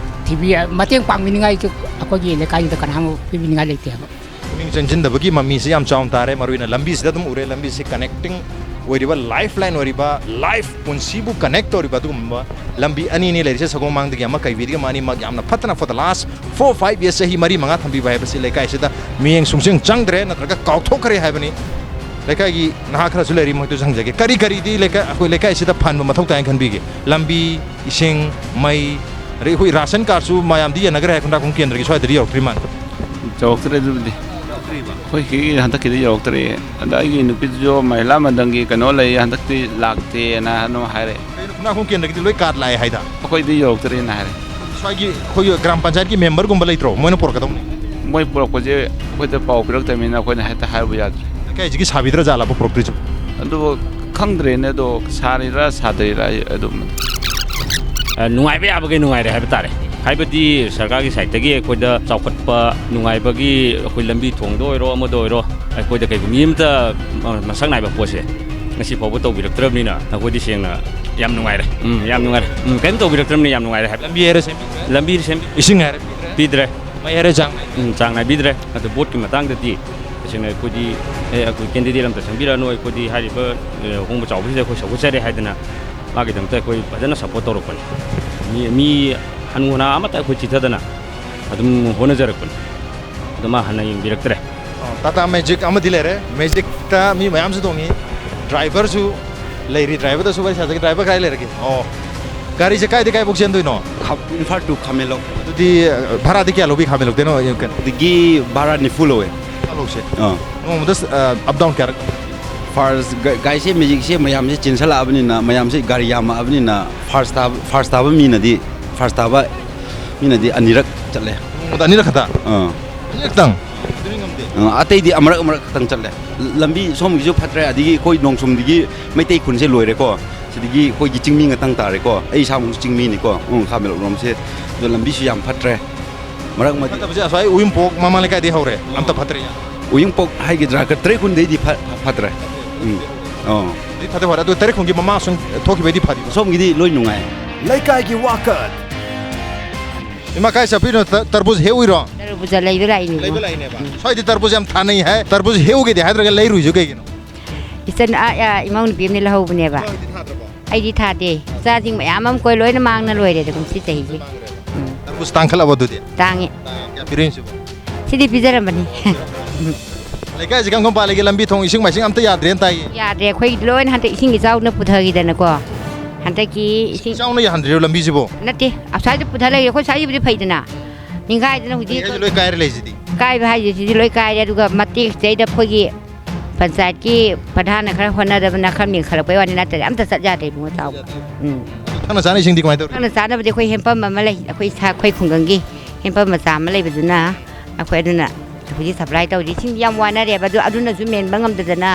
ꯊꯤꯕꯤ-, ꯃꯇꯦꯡ ꯄꯥꯡꯕꯤꯅꯤꯡꯉꯥꯏꯁꯨ ꯑꯩꯈꯣꯏꯒꯤ ꯂꯩꯀꯥꯏꯁꯤꯗ ꯀꯅꯥ ꯑꯃ ꯄꯤꯕꯤꯅꯤꯡꯉꯥꯏ ꯂꯩꯇꯦ ꯍꯥꯏꯕ꯫ ꯄꯨꯛꯅꯤꯡ ꯆꯪꯁꯤꯟꯗꯕꯒꯤ ꯃꯃꯤꯁꯤ ꯌꯥꯝ ꯆꯥꯎꯅ ꯇꯥꯔꯦ꯫ ꯃꯔꯨꯑꯣꯏꯅ ꯂꯝꯕꯤꯁꯤꯗ ꯑꯗꯨꯝ ꯎꯔꯦ, ꯂꯝꯕꯤꯁꯤ ꯀꯅꯦꯛꯇꯤꯡ ꯑꯣꯏꯔꯤꯕ, ꯂꯥꯏꯐ ꯂꯥꯏꯟ ꯑꯣꯏꯔꯤꯕ, ꯂꯥꯏꯐ ꯄꯨꯟꯁꯤꯕꯨ ꯀꯅꯦꯛ ꯇꯧꯔꯤꯕ ꯑꯗꯨꯒꯨꯝꯕ ꯂꯝꯕꯤ ꯑꯅꯤꯅꯤ ꯂꯩꯔꯤꯁꯦ꯫ ꯁꯒꯣꯜꯃꯥꯡꯗꯒꯤ ꯑꯃ, ꯀꯩꯕꯤꯗꯒꯤ ꯑꯃ, ꯑꯅꯤꯃꯛ ꯌꯥꯝꯅ ꯐꯠꯇꯅ for the last four five years, ꯆꯍꯤ ꯃꯔꯤ ꯃꯉꯥ ꯊꯝꯕꯤꯕ ꯍꯥꯏꯕꯁꯤ ꯂꯩꯀꯥꯏꯁꯤꯗ ꯃꯤꯠꯌꯦꯡ ꯁꯨꯡꯆꯪ ꯆꯪꯗ꯭ꯔꯦ, ꯅꯠꯇ꯭ꯔꯒ ꯀꯥꯎꯊꯣꯛꯈ꯭ꯔꯦ ꯍꯥꯏꯕꯅꯤ꯫ ꯂꯩꯀꯥꯏꯒꯤ ꯅꯍꯥ ꯈꯔꯁꯨ ꯂꯩꯔꯤ, ꯃꯈꯣꯏꯗꯁꯨ ꯍꯪꯖꯒꯦ, ꯀꯔꯤ ꯀꯔꯤꯗꯤ ꯂꯩꯀꯥꯏ, ꯑꯩꯈꯣꯏ ꯂꯩꯀꯥꯏꯁꯤꯗ ꯐꯍꯟꯕ ꯃꯊꯧ ꯇꯥꯏꯅ ꯈꯟꯕꯤꯒꯦ? ꯂꯝꯕꯤ, ꯏꯁꯤꯡ, ꯃꯩ, ꯑꯗꯩ ꯑꯩꯈꯣꯏ ꯔꯥꯁꯟ ꯀꯥꯔꯗꯁꯨ ꯃꯌꯥꯝꯗꯤ ꯌꯦꯟꯅꯈ꯭ꯔꯦ ꯍꯥꯏ, ꯈꯨꯟꯗ꯭ꯔꯥꯛꯈꯣꯡ ꯀꯦꯟꯗ꯭ꯔꯒꯤ ꯁ꯭ꯋꯥꯏꯗꯗꯤ ꯌꯧꯔꯛꯇ꯭ꯔꯤ ꯃꯥꯜꯂꯦ꯫ ꯌꯧꯔꯛꯇ꯭ꯔꯦ ꯑꯗꯨꯕꯨꯗꯤ꯫ ꯑꯩꯈꯣꯏꯒꯤ ꯍꯟꯗꯛꯀꯤꯗꯤ ꯌꯧꯔꯛꯇ꯭ꯔꯦ꯫ ꯑꯗ ꯑꯩꯒꯤ ꯅꯨꯄꯤꯗꯨꯁꯨ ꯃꯍꯤꯂꯥ ꯃꯟꯗꯜꯒꯤ ꯀꯩꯅꯣ ꯂꯩ, ꯍꯟꯗꯛꯇꯤ ꯂꯥꯛꯇꯦꯅ ꯑꯗꯨꯝ ꯍꯥꯏꯔꯛꯑꯦ꯫ ꯀꯩꯅꯣ ꯈꯨꯟꯗ꯭ꯔꯥꯛꯈꯣꯡ ꯀꯦꯟꯗ꯭ꯔꯒꯤꯗꯤ ꯂꯣꯏ ꯀꯥꯔꯗ ꯂꯥꯛꯑꯦ ꯍꯥꯏꯗ꯫ ꯑꯩꯈꯣꯏꯗꯤ ꯌꯧꯔꯛꯇ꯭ꯔꯦꯅ ꯍꯥꯏꯔꯦ꯫ ꯁ꯭ꯋꯥꯏꯒꯤ ꯑꯩꯈꯣꯏꯒꯤ ꯒ꯭ꯔꯥꯝ ꯄꯟꯆꯥꯌꯠꯀꯤ ꯃꯦꯝꯕꯔꯒꯨꯝꯕ ꯂꯩꯇ꯭ꯔꯣ? ꯃꯣꯏꯅ ꯄꯨꯔꯛꯀꯗꯧꯅꯤ꯫ ꯃꯣꯏ ꯄꯨꯔꯛꯄꯁꯦ ꯑꯩꯈꯣꯏꯗ ꯄꯥꯎ ꯄꯤꯔꯛꯇꯕꯅꯤꯅ ꯑꯩꯈꯣꯏꯅ ꯍꯦꯛꯇ ꯍꯥꯏꯔꯨꯕ ꯌꯥꯗ꯭ꯔꯦ꯫ ꯂꯩꯀꯥꯏꯁꯤꯒꯤ ꯁꯥꯕꯤꯗ꯭ꯔꯥ ꯖꯥꯠꯂꯕ ꯄꯨꯔꯛꯇ꯭ꯔꯤꯁꯤꯕꯣ? ꯑꯗꯨꯕꯨ ꯈꯪꯗ꯭ꯔꯦꯅꯦ, ꯑꯗꯣ ꯁꯥꯔꯤꯔꯥ ꯁꯥꯗ꯭ꯔꯤꯔꯥ ꯑꯩ ꯑꯗꯨꯝ ꯑ, ꯅꯨꯡꯉꯥꯏꯕ ꯌꯥꯕꯈꯩ ꯅꯨꯡꯉꯥꯏꯔꯦ ꯍꯥꯏꯕ ꯇꯥꯔꯦ꯫ ꯍꯥꯏꯕꯗꯤ ꯁꯔꯀꯥꯔꯒꯤ ꯁꯥꯏꯠꯇꯒꯤ ꯑꯩꯈꯣꯏꯗ ꯆꯥꯎꯈꯠꯄ, ꯅꯨꯡꯉꯥꯏꯕꯒꯤ, ꯑꯩꯈꯣꯏ ꯂꯝꯕꯤ ꯊꯣꯡꯗ ꯑꯣꯏꯔꯣ, ꯑꯃꯗ ꯑꯣꯏꯔꯣ, ꯑꯩꯈꯣꯏꯗ ꯀꯩꯒꯨꯝꯕ ꯃꯤ ꯑꯃꯇ, ꯑ, ꯃꯁꯛ ꯅꯥꯏꯕ ꯄꯣꯠꯁꯦ ꯉꯁꯤ ꯐꯥꯎꯕ ꯇꯧꯕꯤꯔꯛꯇ꯭ꯔꯕꯅꯤꯅ ꯑꯩꯈꯣꯏꯗꯤ ꯁꯦꯡꯅ ꯌꯥꯝ ꯅꯨꯡꯉꯥꯏꯔꯦ꯫ ꯎꯝ, ꯌꯥꯝ ꯅꯨꯡꯉꯥꯏꯔꯦ꯫ ꯎꯝ, ꯀꯔꯤꯝ ꯇꯧꯕꯤꯔꯛꯇ꯭ꯔꯕꯅꯤꯅ ꯌꯥꯝ ꯅꯨꯡꯉꯥꯏꯔꯦ ꯍꯥꯏꯕ꯫ ꯂꯝꯕꯤ ꯍꯥꯏꯔꯦ ꯁꯦꯝꯕꯤꯗ꯭ꯔꯦ? ꯂꯝꯕꯤ ꯁꯦꯝ- ꯏꯁꯤꯡ ꯍꯥꯏꯔꯦ ꯄꯤꯗ꯭ꯔꯦ? ꯄꯤꯗ꯭ꯔꯦ꯫ ꯃꯩ ꯍꯥꯏꯔꯦ ꯆꯥꯡ ꯅꯥꯏ- ꯎꯝ, ꯆꯥꯡ ꯅꯥꯏꯕꯤꯗ꯭ꯔꯦ꯫ ꯑꯗꯨ ꯚꯣꯠꯀꯤ ꯃꯇꯥꯡꯗꯗꯤ ꯇꯁꯦꯡꯅ ꯑꯩꯈꯣꯏꯗꯤ, "ꯑꯦ, ꯑꯩꯈꯣꯏ ꯀꯦꯟꯗꯤꯗꯦꯠ ꯑꯝꯇ ꯁꯦꯝꯕꯤꯔꯛꯑꯅꯨ, ꯑꯩꯈꯣꯏꯗꯤ ꯍꯥꯏꯔꯤꯕ, ꯑꯦ, ꯑꯍꯣꯡꯕ ꯆꯥꯎꯕꯁꯤꯗ ꯑꯩꯈꯣꯏ ꯁꯧꯒꯠꯆꯔꯦ" ꯍꯥꯏꯗꯅ ꯃꯥꯒꯤꯗꯃꯛꯇ ꯑꯩꯈꯣꯏ ꯐꯖꯅ ꯁꯞꯄꯣꯔꯠ ꯇꯧꯔꯛꯄꯅꯤ꯫ ꯃꯤ, ꯃꯤ ꯍꯅꯨ ꯍꯅꯥ ꯑꯃꯠꯇ ꯑꯩꯈꯣꯏ ꯆꯤꯊꯗꯅ ꯑꯗꯨꯝ ꯍꯣꯠꯅꯖꯔꯛꯄꯅꯤ꯫ ꯑꯗꯣ ꯃꯥ ꯍꯟꯅ ꯌꯦꯡꯕꯤꯔꯛꯇ꯭ꯔꯦ꯫ ꯑꯣ, ꯇꯥꯇꯥ ꯃꯦꯖꯤꯛ ꯑꯃꯗꯤ ꯂꯩꯔꯦ, ꯃꯦꯖꯤꯛꯇ ꯃꯤ ꯃꯌꯥꯝꯁꯨ ꯇꯣꯡꯉꯤ, ꯗ꯭ꯔꯥꯏꯚꯔꯁꯨ ꯂꯩꯔꯤ, ꯗ꯭ꯔꯥꯏꯚꯔꯗꯁꯨ ꯋꯥꯔꯤ ꯁꯥꯖꯒꯦ꯫ ꯗ꯭ꯔꯥꯏꯚꯔ ꯀꯥꯏ ꯂꯩꯔꯒꯦ? ꯑꯣ, ꯒꯥꯔꯤꯁꯦ ꯀꯥꯏꯗꯩ ꯀꯥꯏꯐꯥꯎ ꯆꯦꯟꯗꯣꯏꯅꯣ? ꯈꯥ-, ꯏꯝꯐꯥꯜ to ꯈꯥꯃꯦꯟꯂꯣꯛ꯫ ꯑꯗꯨꯗꯤ, ꯑ, ꯚꯔꯥꯗꯤ ꯀꯌꯥ ꯂꯧꯕꯤ ꯈꯥꯃꯦꯟꯂꯣꯛꯇꯩꯅꯣ? ꯑꯗꯒꯤ ꯚꯔꯥ ꯅꯤꯐꯨ ꯂꯧꯋꯦ꯫ ꯈꯥꯃꯦꯟꯂꯣꯛꯁꯦ? ꯑꯥ꯫ ꯅꯣꯡꯃꯗ, ꯑ, ꯑꯞ ꯗꯥꯎꯟ ꯀꯌꯥꯔꯛ? ꯐꯥꯔꯁ ꯒ-, ꯒꯥꯔꯤꯁꯦ, ꯃꯦꯖꯤꯛꯁꯦ ꯃꯌꯥꯝꯁꯦ ꯆꯦꯟꯁꯜꯂꯛꯑꯕꯅꯤꯅ, ꯃꯌꯥꯝꯁꯦ ꯒꯥꯔꯤ ꯌꯥꯝꯃꯛꯑꯕꯅꯤꯅ, ꯐꯥꯔꯁ ꯇꯥꯕ, ꯐꯥꯔꯁ ꯇꯥꯕ ꯃꯤꯅꯗꯤ, ꯐꯥꯔꯁ ꯇꯥꯕ ꯃꯤꯅꯗꯤ ꯑꯅꯤꯔꯛ ꯆꯠꯂꯦ꯫ ꯅꯣꯡꯃꯗ ꯑꯅꯤꯔꯛ ꯈꯛꯇ? ꯑꯥ꯫ ꯑꯅꯤꯔꯛꯇꯪ? ꯑꯗꯨꯗꯤ ꯉꯝꯗꯦ꯫ ꯑ, ꯑꯇꯩꯗꯤ ꯑꯃꯔꯛ ꯑꯃꯔꯛ ꯈꯛꯇꯪ ꯆꯠꯂꯦ꯫ ꯂꯝꯕꯤ ꯁꯣꯝꯒꯤꯁꯨ ꯐꯠꯇ꯭ꯔꯦ, ꯑꯗꯒꯤ ꯑꯩꯈꯣꯏ ꯅꯣꯡꯁꯨꯝꯗꯒꯤ ꯃꯩꯇꯩ ꯈꯨꯟꯁꯦ ꯂꯣꯏꯔꯦꯀꯣ꯫ ꯁꯤꯗꯒꯤ ꯑꯩꯈꯣꯏꯒꯤ ꯆꯤꯡꯃꯤ ꯉꯥꯛꯇꯪ ꯇꯥꯔꯦꯀꯣ꯫ ꯑꯩ ꯏꯁꯥꯃꯛꯁꯨ ꯆꯤꯡꯃꯤꯅꯤꯀꯣ꯫ ꯎꯝ, ꯈꯥ ꯃꯦꯂꯣꯛꯔꯣꯝꯁꯦ꯫ ꯑꯗꯣ ꯂꯝꯕꯤꯁꯨ ꯌꯥꯝ ꯐꯠꯇ꯭ꯔꯦ꯫ ꯃꯔꯛ ꯑꯃꯗꯤ ꯐꯠꯇꯕꯁꯦ ꯑꯁ꯭ꯋꯥꯏ ꯎꯌꯨꯝꯄꯣꯛ ꯃꯃꯥꯡ ꯂꯩꯀꯥꯏꯗꯒꯤ ꯍꯧꯔꯦ꯫ ꯑꯝꯇ ꯐꯠꯇ꯭ꯔꯦ꯫ ꯎꯌꯨꯝꯄꯣꯛ ꯍꯥꯏꯒꯗ꯭ꯔꯥ, ꯀ-, ꯇꯔꯦꯠꯈꯨꯟꯗꯩꯗꯤ ꯐ-, ꯐ-, ꯐꯠꯇ꯭ꯔꯦ꯫ ꯎꯝ꯫ ꯑꯣ꯫ ꯑꯗꯨꯗꯤ ꯐꯠꯇꯦ, ꯐꯔꯦ꯫ ꯑꯗꯨ ꯇꯔꯦꯠꯈꯨꯟꯒꯤ ꯃꯃꯥꯡ ꯑꯁꯣꯝ ꯊꯣꯛꯈꯤꯕꯩꯗꯤ ꯐꯔꯤꯕꯣ? ꯁꯣꯝꯒꯤꯗꯤ ꯂꯣꯏ ꯅꯨꯡꯉꯥꯏ꯫ ꯂꯩꯀꯥꯏꯒꯤ ꯋꯥꯀꯠ꯫ ꯏꯃꯥ, ꯀꯥꯏ ꯆꯠꯄꯤꯅꯣ? ꯇ-, ꯇꯔꯕꯨꯖ ꯍꯦꯛꯎꯏꯔꯣ? ꯇꯔꯕꯨꯖ ꯂꯩꯕ ꯂꯥꯛꯏꯅꯦ꯫ ꯂꯩꯕ ꯂꯥꯛꯏꯅꯦꯕ꯫ ꯎꯝ꯫ ꯁ꯭ꯋꯥꯏꯗꯤ ꯇꯔꯕꯨꯖ ꯌꯥꯝ ꯊꯥꯅꯩ ꯍꯥꯏ꯫ ꯇꯔꯕꯨꯖ ꯍꯦꯛꯎꯒꯦꯗꯤ ꯍꯥꯏꯗ꯭ꯔꯒ ꯂꯩꯔꯨꯏꯁꯨ ꯀꯩꯒꯤꯅꯣ? ꯏꯆꯟ, ꯑꯥ, ꯑꯥ, ꯏꯃꯧ ꯅꯨꯄꯤ ꯑꯃꯅ ꯂꯧꯍꯧꯕꯅꯦꯕ꯫ ꯏꯃꯥ ꯍꯣꯏꯗꯤ ꯊꯥꯗ꯭ꯔꯕꯣ? ꯑꯩꯗꯤ ꯊꯥꯗꯦ꯫ ꯏꯆꯥꯁꯤꯡ ꯃꯌꯥꯝ ꯑꯃ ꯀꯣꯏ ꯂꯣꯏꯅ ꯃꯥꯡꯅ ꯂꯣꯏꯔꯦꯗ ꯀꯨꯝꯁꯤ ꯆꯍꯤꯒꯤ꯫ ꯃꯥꯡꯈ꯭ꯔꯦꯕ꯫ ꯎꯝ꯫ ꯇꯔꯕꯨꯖ ꯇꯥꯡꯈꯠꯂꯕꯣ ꯑꯗꯨꯗꯤ? ꯇꯥꯡꯉꯦ꯫ ꯇꯥꯡꯉꯦ꯫ ꯀꯌꯥ ꯄꯤꯔꯛꯏꯅꯣ ꯁꯤꯕꯣ? ꯁꯤꯗꯤ ꯄꯤꯖꯔꯝꯕꯅꯤ꯫ ꯂꯩꯀꯥꯏꯁꯦ ꯀꯔꯝ ꯀꯔꯝ ꯄꯥꯜꯂꯤꯒꯦ? ꯂꯝꯕꯤ ꯊꯣꯡ, ꯏꯁꯤꯡ ꯃꯥꯏꯁꯤꯡ ꯑꯝꯇ ꯌꯥꯗ꯭ꯔꯦꯅ ꯇꯥꯏꯌꯦ꯫ ꯌꯥꯗ꯭ꯔꯦ꯫ ꯑꯩꯈꯣꯏ ꯂꯣꯏꯅ ꯍꯟꯗꯛ ꯏꯁꯤꯡ ꯏꯆꯥꯎꯅ ꯄꯨꯊꯈꯤꯗꯅꯀꯣ꯫ ꯍꯟꯗꯛꯀꯤ ꯏꯁꯤꯡ ꯏꯁꯤꯡ ꯆꯥꯎꯅ ꯌꯥꯍꯟꯗ꯭ꯔꯤꯔꯣ ꯂꯝꯕꯤꯁꯤꯕꯣ? ꯅꯠꯇꯦ, ꯑꯁ꯭ꯋꯥꯏꯗ ꯄꯨꯊꯔ ꯂꯩꯔꯦ꯫ ꯑꯩꯈꯣꯏ ꯁ꯭ꯋꯥꯏꯒꯤꯕꯨꯗꯤ ꯐꯩꯗꯅ, ꯅꯤꯡꯈꯥꯏꯗꯅ ꯍꯧꯖꯤꯛ꯫ ꯍꯧꯖꯤꯛ ꯂꯣꯏ ꯀꯥꯏꯔ ꯂꯩꯁꯤꯗꯤ꯫ ꯀꯥꯏꯕ ꯍꯥꯏꯁꯦ ꯁꯤꯗꯤ ꯂꯣꯏ ꯀꯥꯏꯔꯦ꯫ ꯑꯗꯨꯒ ꯃꯇꯦꯛ ꯁꯤꯗꯩꯗ ꯑꯩꯈꯣꯏꯒꯤ ꯄꯟꯆꯥꯌꯠꯀꯤ ꯄ꯭ꯔꯙꯥꯟꯅ ꯈꯔ ꯍꯣꯠꯅꯗꯕꯅ ꯈꯔ ꯃꯦꯟꯈꯠꯂꯛꯄꯩ ꯋꯥꯅꯤ, ꯅꯠꯇ꯭ꯔꯗꯤ ꯑꯝꯇ ꯆꯠ ꯌꯥꯗꯦ ꯏꯕꯨꯡꯉꯣ, ꯆꯥꯎꯕ꯫ ꯎꯝ꯫ ꯊꯛꯅ ꯆꯥꯅ ꯏꯁꯤꯡꯗꯤ ꯀꯃꯥꯏꯅ ꯇꯧꯔꯤ? ꯊꯛꯅ ꯆꯥꯅꯕꯗꯤ ꯑꯩꯈꯣꯏ ꯍꯦꯟꯄꯝ ꯑꯃ ꯂꯩ, ꯑꯩꯈꯣꯏ ꯏꯁꯥ, ꯑꯩꯈꯣꯏ ꯈꯨꯡꯒꯪꯒꯤ ꯍꯦꯟꯄꯝ ꯃꯆꯥ ꯑꯃ ꯂꯩꯕꯗꯨꯅ ꯑꯩꯈꯣꯏ ꯑꯗꯨꯅ ꯍꯧꯖꯤꯛ ꯁꯄ꯭ꯂꯥꯏ ꯇꯧꯔꯤ꯫ ꯏꯁꯤꯡꯗꯤ ꯌꯥꯝ ꯋꯥꯅꯔꯦꯕ, ꯑꯗꯨ, ꯑꯗꯨꯅꯁꯨ ꯃꯦꯟꯕ ꯉꯝꯗꯗꯅ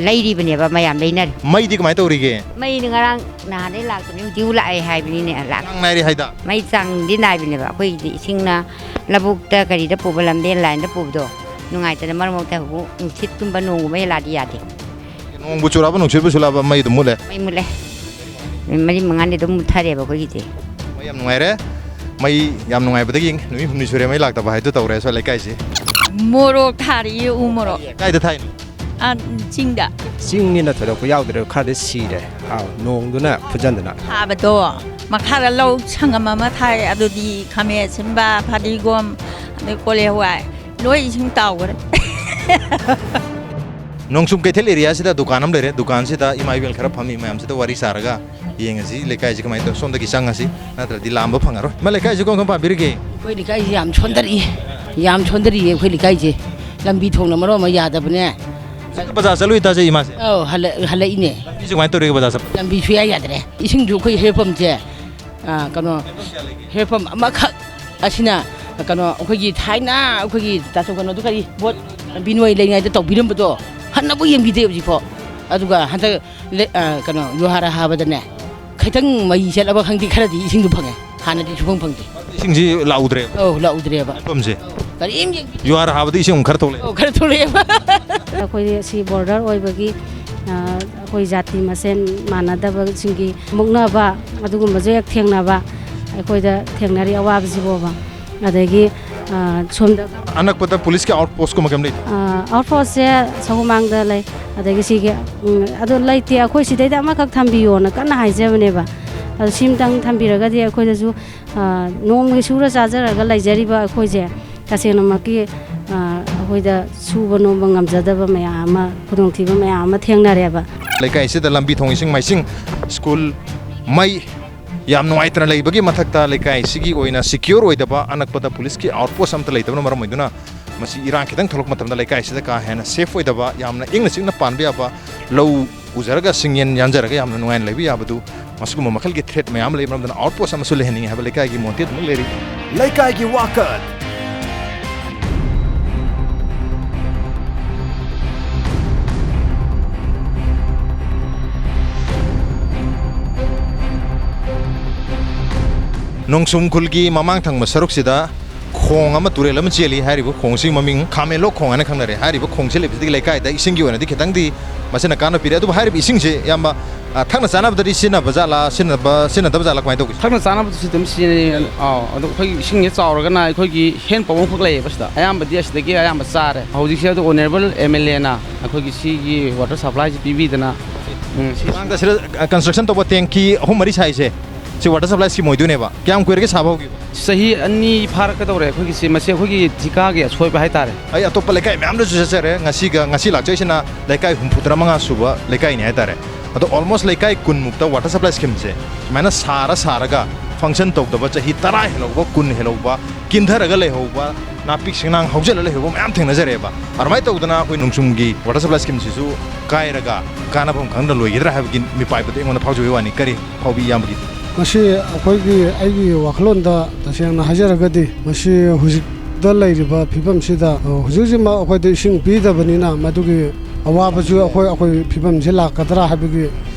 ꯂꯩꯔꯤꯕꯅꯦꯕ, ꯃꯌꯥꯝ ꯂꯩꯅꯔꯤ꯫ ꯃꯩꯗꯤ ꯀꯃꯥꯏꯅ ꯇꯧꯔꯤꯒꯦ? ꯃꯩꯗꯤ ꯉꯔꯥꯡ ꯅꯍꯥꯟꯗꯩ ꯂꯥꯛꯇꯕꯅꯤ, ꯍꯧꯖꯤꯛ ꯂꯥꯛꯑꯦ ꯍꯥꯏꯕꯅꯤꯅꯦ, ꯂꯥꯛ-, ꯆꯥꯡ ꯅꯥꯏꯔꯤ ꯍꯥꯏꯗ? ꯃꯩ ꯆꯥꯡꯗꯤ ꯅꯥꯏꯕꯅꯦꯕ꯫ ꯑꯩꯈꯣꯏꯒꯤꯗꯤ ꯏꯁꯤꯡꯅ ꯂꯧꯕꯨꯛꯇ ꯀꯔꯤꯗ ꯄꯨꯕ, ꯂꯝꯕꯦꯟ ꯂꯥꯏꯟꯗ ꯄꯨꯕꯗꯣ ꯅꯨꯡꯉꯥꯏꯇꯅ ꯃꯔꯛ ꯃꯔꯛꯇ ꯑꯃꯨꯛ ꯅꯨꯡꯁꯤꯠꯀꯨꯝꯕ ꯅꯣꯡꯒꯨꯝꯕ ꯍꯦꯜꯂꯛꯑꯗꯤ ꯌꯥꯗꯦ꯫ ꯅꯣꯡꯕꯨ ꯆꯨꯔꯛꯑꯕ, ꯅꯨꯡꯁꯤꯠꯄꯨ ꯁꯤꯜꯂꯛꯑꯕ ꯃꯩ ꯑꯗꯨꯝ ꯃꯨꯠꯂꯦ? ꯃꯩ ꯃꯨꯠꯂꯦ꯫ ꯅꯨꯃꯤꯠ ꯃꯔꯤ ꯃꯉꯥꯅꯤ ꯑꯗꯨꯝ ꯃꯨꯠꯊꯔꯦꯕ ꯑꯩꯈꯣꯏꯒꯤꯗꯤ꯫ ꯃꯩ ꯌꯥꯝ ꯅꯨꯡꯉꯥꯏꯔꯦ꯫ ꯃꯩ ꯌꯥꯝ ꯅꯨꯡꯉꯥꯏꯕꯗꯒꯤ ꯅꯨꯃꯤꯠ ꯍꯨꯝꯅꯤ ꯁꯨꯔꯦ ꯃꯩ ꯂꯥꯛꯇꯕ ꯍꯥꯏꯗꯨ ꯇꯧꯔꯦ ꯁ꯭ꯋꯥꯏ ꯂꯩꯀꯥꯏꯁꯤ꯫ ꯃꯣꯔꯣꯛ ꯊꯥꯔꯤꯌꯦ, ꯎ ꯃꯣꯔꯣꯛ꯫ ꯀꯥꯏꯗ ꯊꯥꯏꯅꯣ? ꯑꯥ, ꯆꯤꯡꯗ꯫ ꯆꯤꯡꯅꯤꯅ ꯊꯣꯏꯗꯣꯛꯄ ꯌꯥꯎꯗ꯭ꯔꯦ, ꯈꯔꯗꯤ ꯁꯤꯔꯦ꯫ ꯑꯥ, ꯅꯣꯡꯗꯨꯅ ꯐꯨꯖꯟꯗꯅ꯫ ꯊꯥꯕꯗꯣ ꯃꯈꯥꯗ ꯂꯧ ꯁꯪꯒꯝ ꯑꯃ ꯊꯥꯏ, ꯑꯗꯨꯗꯤ ꯈꯥꯃꯦꯟ ꯑꯁꯤꯟꯕ, ꯐꯗꯤꯒꯣꯝ, ꯑꯗꯩ ꯀꯣꯂꯤ ꯍꯋꯥꯏ ꯂꯣꯏ ꯏꯁꯤꯡ ꯇꯥꯎꯈ꯭ꯔꯦ꯫ ꯅꯣꯡꯆꯨꯝ ꯀꯩꯊꯦꯜ ꯑꯦꯔꯤꯌꯥꯁꯤꯗ ꯗꯨꯀꯥꯟ ꯑꯃ ꯂꯩꯔꯦ꯫ ꯗꯨꯀꯥꯟꯁꯤꯗ ꯏꯃꯥ ꯏꯕꯦꯜ ꯈꯔ ꯐꯝꯃꯤ, ꯃꯌꯥꯝꯁꯤꯗ ꯋꯥꯔꯤ ꯁꯥꯔꯒ ꯌꯦꯡꯉꯁꯤ ꯂꯩꯀꯥꯏꯁꯤ ꯀꯃꯥꯏꯅ ꯇꯧ-, ꯁꯣꯝꯗꯒꯤ ꯆꯪꯉꯁꯤ, ꯅꯠꯇ꯭ꯔꯗꯤ ꯂꯥꯝꯕ ꯐꯪꯉꯔꯣꯏ꯫ ꯏꯃꯥ, ꯂꯩꯀꯥꯏꯁꯤ ꯀꯔꯝ ꯀꯔꯝ ꯄꯥꯝꯕꯤꯔꯤꯒꯦ? ꯑꯩꯈꯣꯏ ꯂꯩꯀꯥꯏꯁꯤ ꯌꯥꯝ ꯁꯣꯟꯊꯔꯛꯏ, ꯌꯥꯝ ꯁꯣꯟꯊꯔꯤꯌꯦ ꯑꯩꯈꯣꯏ ꯂꯩꯀꯥꯏꯁꯦ꯫ ꯂꯝꯕꯤ ꯊꯣꯡꯅ ꯃꯔꯣꯟ ꯑꯃ ꯌꯥꯗꯕꯅꯦ꯫ ꯕꯖꯥꯔ ꯆꯠꯂꯨꯏ ꯇꯥꯖꯩ ꯏꯃꯥꯁꯦ꯫ ꯑꯧ, ꯍꯜꯂꯛ-, ꯍꯜꯂꯛꯏꯅꯦ꯫ ꯂꯝꯕꯤꯁꯦ ꯀꯃꯥꯏꯅ ꯇꯧꯔꯤꯒꯦ ꯕꯖꯥꯔ ꯆꯠꯄ? ꯂꯝꯕꯤ ꯁꯨꯌꯥ ꯌꯥꯗ꯭ꯔꯦ꯫ ꯏꯁꯤꯡꯁꯨ ꯑꯩꯈꯣꯏ ꯍꯦꯟꯄꯝꯁꯦ, ꯑꯥ, ꯀꯩꯅꯣ, ꯍꯦꯟꯄꯝ ꯑꯃꯈꯛ ꯑꯁꯤꯅ, ꯀꯩꯅꯣ, ꯑꯩꯈꯣꯏꯒꯤ ꯊꯥꯏꯅ ꯑꯩꯈꯣꯏꯒꯤ ꯇꯥꯆꯧ ꯀꯩꯅꯣꯗꯣ ꯀꯔꯤ, ꯕꯣꯠ ꯕꯤꯅꯣꯏ ꯂꯩꯉꯩꯗ ꯇꯧꯕꯤꯔꯝꯕꯗꯣ ꯍꯟꯅꯕꯨ ꯌꯦꯡꯕꯤꯗꯦ ꯍꯧꯖꯤꯛꯐꯥꯎ꯫ ꯑꯗꯨꯒ ꯍꯟꯗꯛ ꯂꯦ-, ꯑ, ꯀꯩꯅꯣ, ꯌꯨꯍꯥꯔ ꯍꯥꯕꯗꯅꯦ, ꯈꯤꯇꯪ ꯃꯩ ꯆꯠꯂꯕ ꯈꯪꯗꯦ, ꯈꯔꯗꯤ ꯏꯁꯤꯡꯗꯣ ꯐꯪꯉꯦ, ꯍꯥꯟꯅꯗꯤ ꯁꯨꯐꯪ ꯐꯪꯗꯦ꯫ ꯏꯁꯤꯡꯁꯤ ꯂꯥꯛꯎꯗ꯭ꯔꯦꯕ? ꯑꯧ, ꯂꯥꯛꯎꯗ꯭ꯔꯦꯕ꯫ ꯃꯐꯝꯁꯦ? ꯀꯔꯤꯝ ꯌꯦꯡꯕꯤꯗꯦ꯫ ꯌꯨꯍꯥꯔ ꯍꯥꯕꯗ ꯏꯁꯤꯡ ꯑꯃꯨꯛ ꯈꯔ ꯊꯣꯛꯂꯛꯑꯦ? ꯑꯧ, ꯈꯔ ꯊꯣꯛꯂꯛꯑꯦꯕ꯫ ꯑꯩꯈꯣꯏꯗꯤ ꯁꯤ ꯕꯣꯔꯗꯔ ꯑꯣꯏꯕꯒꯤ, ꯑ, ꯑꯩꯈꯣꯏ ꯖꯥꯇꯤ ꯃꯁꯦꯟ ꯃꯥꯟꯅꯗꯕꯁꯤꯡꯒꯤ ꯃꯨꯛꯅꯕ ꯑꯗꯨꯒꯨꯝꯕꯁꯨ ꯍꯦꯛ ꯊꯦꯡꯅꯕ, ꯑꯩꯈꯣꯏꯗ ꯊꯦꯡꯅꯔꯤ ꯑꯋꯥꯕꯁꯤꯕꯣꯕ꯫ ꯑꯗꯒꯤ, ꯑ, ꯁꯣꯝꯗ ꯑꯅꯛꯄꯗ ꯄꯨꯂꯤꯁꯀꯤ ꯑꯥꯎꯠ ꯄꯣꯁꯀꯨꯝꯕ ꯀꯩꯝ ꯂꯩꯇꯦ? ꯑ, ꯑꯥꯎꯠ ꯄꯣꯁꯁꯦ ꯁꯒꯣꯃꯥꯡꯗ ꯂꯩ꯫ ꯑꯗꯒꯤ ꯁꯤꯒꯤ, ꯎꯝ, ꯑꯗꯣ ꯂꯩꯇꯦ, ꯑꯩꯈꯣꯏ ꯁꯤꯗꯩꯗ ꯑꯃꯈꯛ ꯊꯝꯕꯤꯌꯣꯅ ꯀꯟꯅ ꯍꯥꯏꯖꯕꯅꯦꯕ꯫ ꯑꯗꯣ ꯁꯤꯝꯇꯪ ꯊꯝꯕꯤꯔꯒꯗꯤ ꯑꯩꯈꯣꯏꯗꯁꯨ, ꯑ, ꯅꯣꯡꯃꯒꯤ ꯁꯨꯔ ꯆꯥꯖꯔꯒ ꯂꯩꯖꯔꯤꯕ ꯑꯩꯈꯣꯏꯁꯦ ꯇꯁꯦꯡꯅꯃꯛꯀꯤ, ꯑ, ꯑꯩꯈꯣꯏꯗ ꯁꯨꯕ ꯅꯣꯝꯕ ꯉꯝꯖꯗꯕ ꯃꯌꯥꯝ ꯑꯃ, ꯈꯨꯗꯣꯡꯊꯤꯕ ꯃꯌꯥꯝ ꯑꯃ ꯊꯦꯡꯅꯔꯦꯕ꯫ ꯂꯩꯀꯥꯏꯁꯤꯗ ꯂꯝꯕꯤ ꯊꯣꯡ, ꯏꯁꯤꯡ ꯃꯥꯏꯁꯤꯡ, ꯁ꯭ꯀꯨꯜ, ꯃꯩ ꯌꯥꯝ ꯅꯨꯡꯉꯥꯏꯇꯅ ꯂꯩꯕꯒꯤ ꯃꯊꯛꯇ, ꯂꯩꯀꯥꯏꯁꯤꯒꯤ ꯑꯣꯏꯅ ꯁꯤꯀ꯭ꯌꯣꯔ ꯑꯣꯏꯗꯕ, ꯑꯅꯛꯄꯗ ꯄꯨꯂꯤꯁꯀꯤ ꯑꯥꯎꯠꯄꯣꯁ ꯑꯃꯠꯇ ꯂꯩꯇꯕꯅ ꯃꯔꯝ ꯑꯣꯏꯗꯨꯅ, ꯃꯁꯤ ꯏꯔꯥꯡ ꯈꯤꯇꯪ ꯊꯣꯛꯂꯛꯄ ꯃꯇꯝꯗ ꯂꯩꯀꯥꯏꯁꯤꯗ ꯀꯥ ꯍꯦꯟꯅ ꯁꯦꯐ ꯑꯣꯏꯗꯕ, ꯌꯥꯝꯅ ꯏꯪꯅ ꯆꯤꯛꯅ ꯄꯥꯟꯕ ꯌꯥꯕ, ꯂꯧ ꯎꯖꯔꯒ, ꯁꯤꯡꯌꯦꯟ ꯌꯥꯟꯖꯔꯒ ꯌꯥꯝꯅ ꯅꯨꯡꯉꯥꯏꯅ ꯂꯩꯕ ꯌꯥꯕꯗꯨ, ꯃꯁꯤꯒꯨꯝꯕ ꯃꯈꯜꯒꯤ ꯊ꯭ꯔꯦꯠ ꯃꯌꯥꯝ ꯑꯃ ꯂꯩꯕ ꯃꯔꯝ ꯑꯗꯨꯅ ꯑꯥꯎꯠꯄꯣꯁ ꯑꯃꯁꯨ ꯂꯩꯍꯟꯅꯤꯡꯉꯤ ꯍꯥꯏꯕ ꯂꯩꯀꯥꯏꯒꯤ ꯃꯣꯟꯇꯦꯠ ꯑꯃ ꯂꯩꯔꯤ꯫ ꯂꯩꯀꯥꯏꯒꯤ ꯋꯥꯀꯠ꯫ ꯅꯣꯡꯁꯨꯝ ꯈꯨꯜꯒꯤ ꯃꯃꯥꯡ ꯊꯪꯕ ꯁꯔꯨꯛꯁꯤꯗ ꯈꯣꯡ ꯑꯃ, ꯇꯨꯔꯦꯜ ꯑꯃ ꯆꯦꯜꯂꯤ꯫ ꯍꯥꯏꯔꯤꯕ ꯈꯣꯡꯁꯤꯒꯤ ꯃꯃꯤꯡ ꯈꯥꯃꯦꯟꯂꯣꯛ ꯈꯣꯡ ꯍꯥꯏꯅ ꯈꯪꯅꯔꯦ꯫ ꯍꯥꯏꯔꯤꯕ ꯈꯣꯡꯁꯦ ꯂꯩꯕꯁꯤꯗꯒꯤ ꯂꯩꯀꯥꯏꯗ ꯏꯁꯤꯡꯒꯤ ꯑꯣꯏꯅꯗꯤ ꯈꯤꯇꯪꯗꯤ ꯃꯁꯤꯅ ꯀꯥꯟꯅꯕ ꯄꯤꯔꯦ꯫ ꯑꯗꯨꯕꯨ ꯍꯥꯏꯔꯤꯕ ꯏꯁꯤꯡꯁꯦ, ꯏꯌꯥꯝꯕ, ꯑ, ꯊꯛꯅ ꯆꯥꯅꯕꯗꯗꯤ ꯁꯤꯖꯤꯟꯅꯕ ꯖꯥꯠꯂꯥ, ꯁꯤꯖꯤꯟꯅꯕ, ꯁꯤꯖꯤꯟꯅꯗꯕ ꯖꯥꯠꯂꯥ, ꯀꯃꯥꯏꯅ ꯇꯧꯒꯦ? ꯊꯛꯅ ꯆꯥꯅꯕꯗꯁꯨ ꯑꯗꯨꯝ ꯁꯤꯖꯤꯟꯅꯩ꯫ ꯑꯥꯎ, ꯑꯗꯣ ꯑꯩꯈꯣꯏꯒꯤ ꯏꯁꯤꯡꯁꯦ ꯆꯥꯎꯔꯒꯅ ꯑꯩꯈꯣꯏꯒꯤ ꯍꯦꯟ ꯄꯝ ꯑꯃꯈꯛ ꯂꯩꯌꯦꯕ ꯁꯤꯗ꯫ ꯑꯌꯥꯝꯕꯗꯤ ꯑꯁꯤꯗꯒꯤ ꯑꯌꯥꯝꯕ ꯆꯥꯔꯦ꯫ ꯍꯧꯖꯤꯛꯁꯦ ꯑꯗꯨ ꯑꯣꯅꯔꯦꯕꯜ ꯑꯦꯝ ꯑꯦꯜ ꯑꯦꯅ ꯑꯩꯈꯣꯏꯒꯤ ꯁꯤꯒꯤ ꯋꯥꯇꯔ ꯁꯄ꯭ꯂꯥꯏꯁꯤ ꯄꯤꯕꯤꯗꯅ, ꯎꯝ, ꯁꯤ ꯃꯃꯥꯡꯗ ꯁꯤꯗ, ꯑ, ꯀꯟꯁꯇ꯭ꯔꯛꯁꯟ ꯇꯧꯕ ꯇꯦꯡꯀꯤ ꯑꯍꯨꯝ ꯃꯔꯤ ꯁꯥꯏꯁꯦ, ꯁꯤ ꯋꯥꯇꯔ ꯁꯄ꯭ꯂꯥꯏ ꯁ꯭ꯀꯤꯝ ꯑꯣꯏꯗꯣꯏꯅꯦꯕ꯫ ꯀꯌꯥꯝ ꯀꯨꯏꯔꯒꯦ ꯁꯥꯕ ꯍꯧꯈꯤꯕ? ꯆꯍꯤ ꯑꯅꯤ ꯐꯥꯔꯛꯀꯗꯧꯔꯦ ꯑꯩꯈꯣꯏꯒꯤꯁꯦ꯫ ꯃꯁꯤ ꯑꯩꯈꯣꯏꯒꯤ ꯊꯤꯀꯥꯒꯤ ꯑꯁꯣꯏꯕ ꯍꯥꯏꯇꯥꯔꯦ꯫ ꯑꯩ ꯑꯇꯣꯞꯄ ꯂꯩꯀꯥꯏ ꯃꯌꯥꯝꯗꯁꯨ ꯆꯠꯆꯔꯦ꯫ ꯉꯁꯤꯒ, ꯉꯁꯤ ꯂꯥꯛꯆꯔꯤꯁꯤꯅ ꯂꯩꯀꯥꯏ ꯍꯨꯝꯐꯨꯇꯔꯥ ꯃꯉꯥ ꯁꯨꯕ ꯂꯩꯀꯥꯏꯅꯤ ꯍꯥꯏꯇꯥꯔꯦ꯫ ꯑꯗꯣ almost ꯂꯩꯀꯥꯏ ꯀꯨꯟꯃꯨꯛꯇ ꯋꯥꯇꯔ ꯁꯄ꯭ꯂꯥꯏ ꯁ꯭ꯀꯤꯝꯁꯦ ꯁꯨꯃꯥꯏꯅ ꯁꯥꯔ ꯁꯥꯔꯒ ꯐꯪꯁꯟ ꯇꯧꯗꯕ, ꯆꯍꯤ ꯇꯔꯥ ꯍꯦꯜꯍꯧꯕ, ꯀꯨꯟ ꯍꯦꯜꯍꯧꯕ, ꯀꯤꯟꯊꯔꯒ ꯂꯩꯍꯧꯕ, ꯅꯥꯄꯤ ꯁꯤꯡꯅꯥꯡ ꯍꯧꯖꯤꯜꯂ ꯂꯩꯍꯧꯕ ꯃꯌꯥꯝ ꯊꯦꯡꯅꯖꯔꯦꯕ꯫ ꯑꯗꯨꯃꯥꯏꯅ ꯇꯧꯗꯅ ꯑꯩꯈꯣꯏ ꯅꯣꯡꯆꯨꯝꯒꯤ ꯋꯥꯇꯔ ꯁꯄ꯭ꯂꯥꯏ ꯁ꯭ꯀꯤꯝꯁꯤꯁꯨ ꯀꯥꯏꯔꯒ ꯀꯥꯟꯅꯐꯝ ꯈꯪꯗꯅ ꯂꯣꯏꯒꯗ꯭ꯔꯥ ꯍꯥꯏꯕꯒꯤ ꯃꯤꯄꯥꯏꯕꯗꯣ ꯑꯩꯉꯣꯟꯗ ꯐꯥꯎꯖꯕꯒꯤ ꯋꯥꯅꯤ꯫ ꯀꯔꯤ ꯐꯥꯎꯕꯤ ꯏꯌꯥꯝꯕꯒꯤ? ꯃꯁꯤ ꯑꯩꯈꯣꯏꯒꯤ, ꯑꯩꯒꯤ ꯋꯥꯈꯜꯂꯣꯟꯗ ꯇꯁꯦꯡꯅ ꯍꯥꯏꯖꯔꯒꯗꯤ, ꯃꯁꯤ ꯍꯧꯖꯤꯛꯇ ꯂꯩꯔꯤꯕ ꯐꯤꯕꯝꯁꯤꯗ, ꯑ, ꯍꯧꯖꯤꯛ ꯍꯧꯖꯤꯛꯃꯛ ꯑꯩꯈꯣꯏꯗ ꯏꯁꯤꯡ ꯄꯤꯗꯕꯅꯤꯅ ꯃꯗꯨꯒꯤ ꯑꯋꯥꯕꯁꯨ ꯑꯩꯈꯣꯏ, ꯑꯩꯈꯣꯏ ꯐꯤꯕꯝꯁꯤ ꯂꯥꯛꯀꯗ꯭ꯔꯥ ꯍꯥꯏꯕꯒꯤ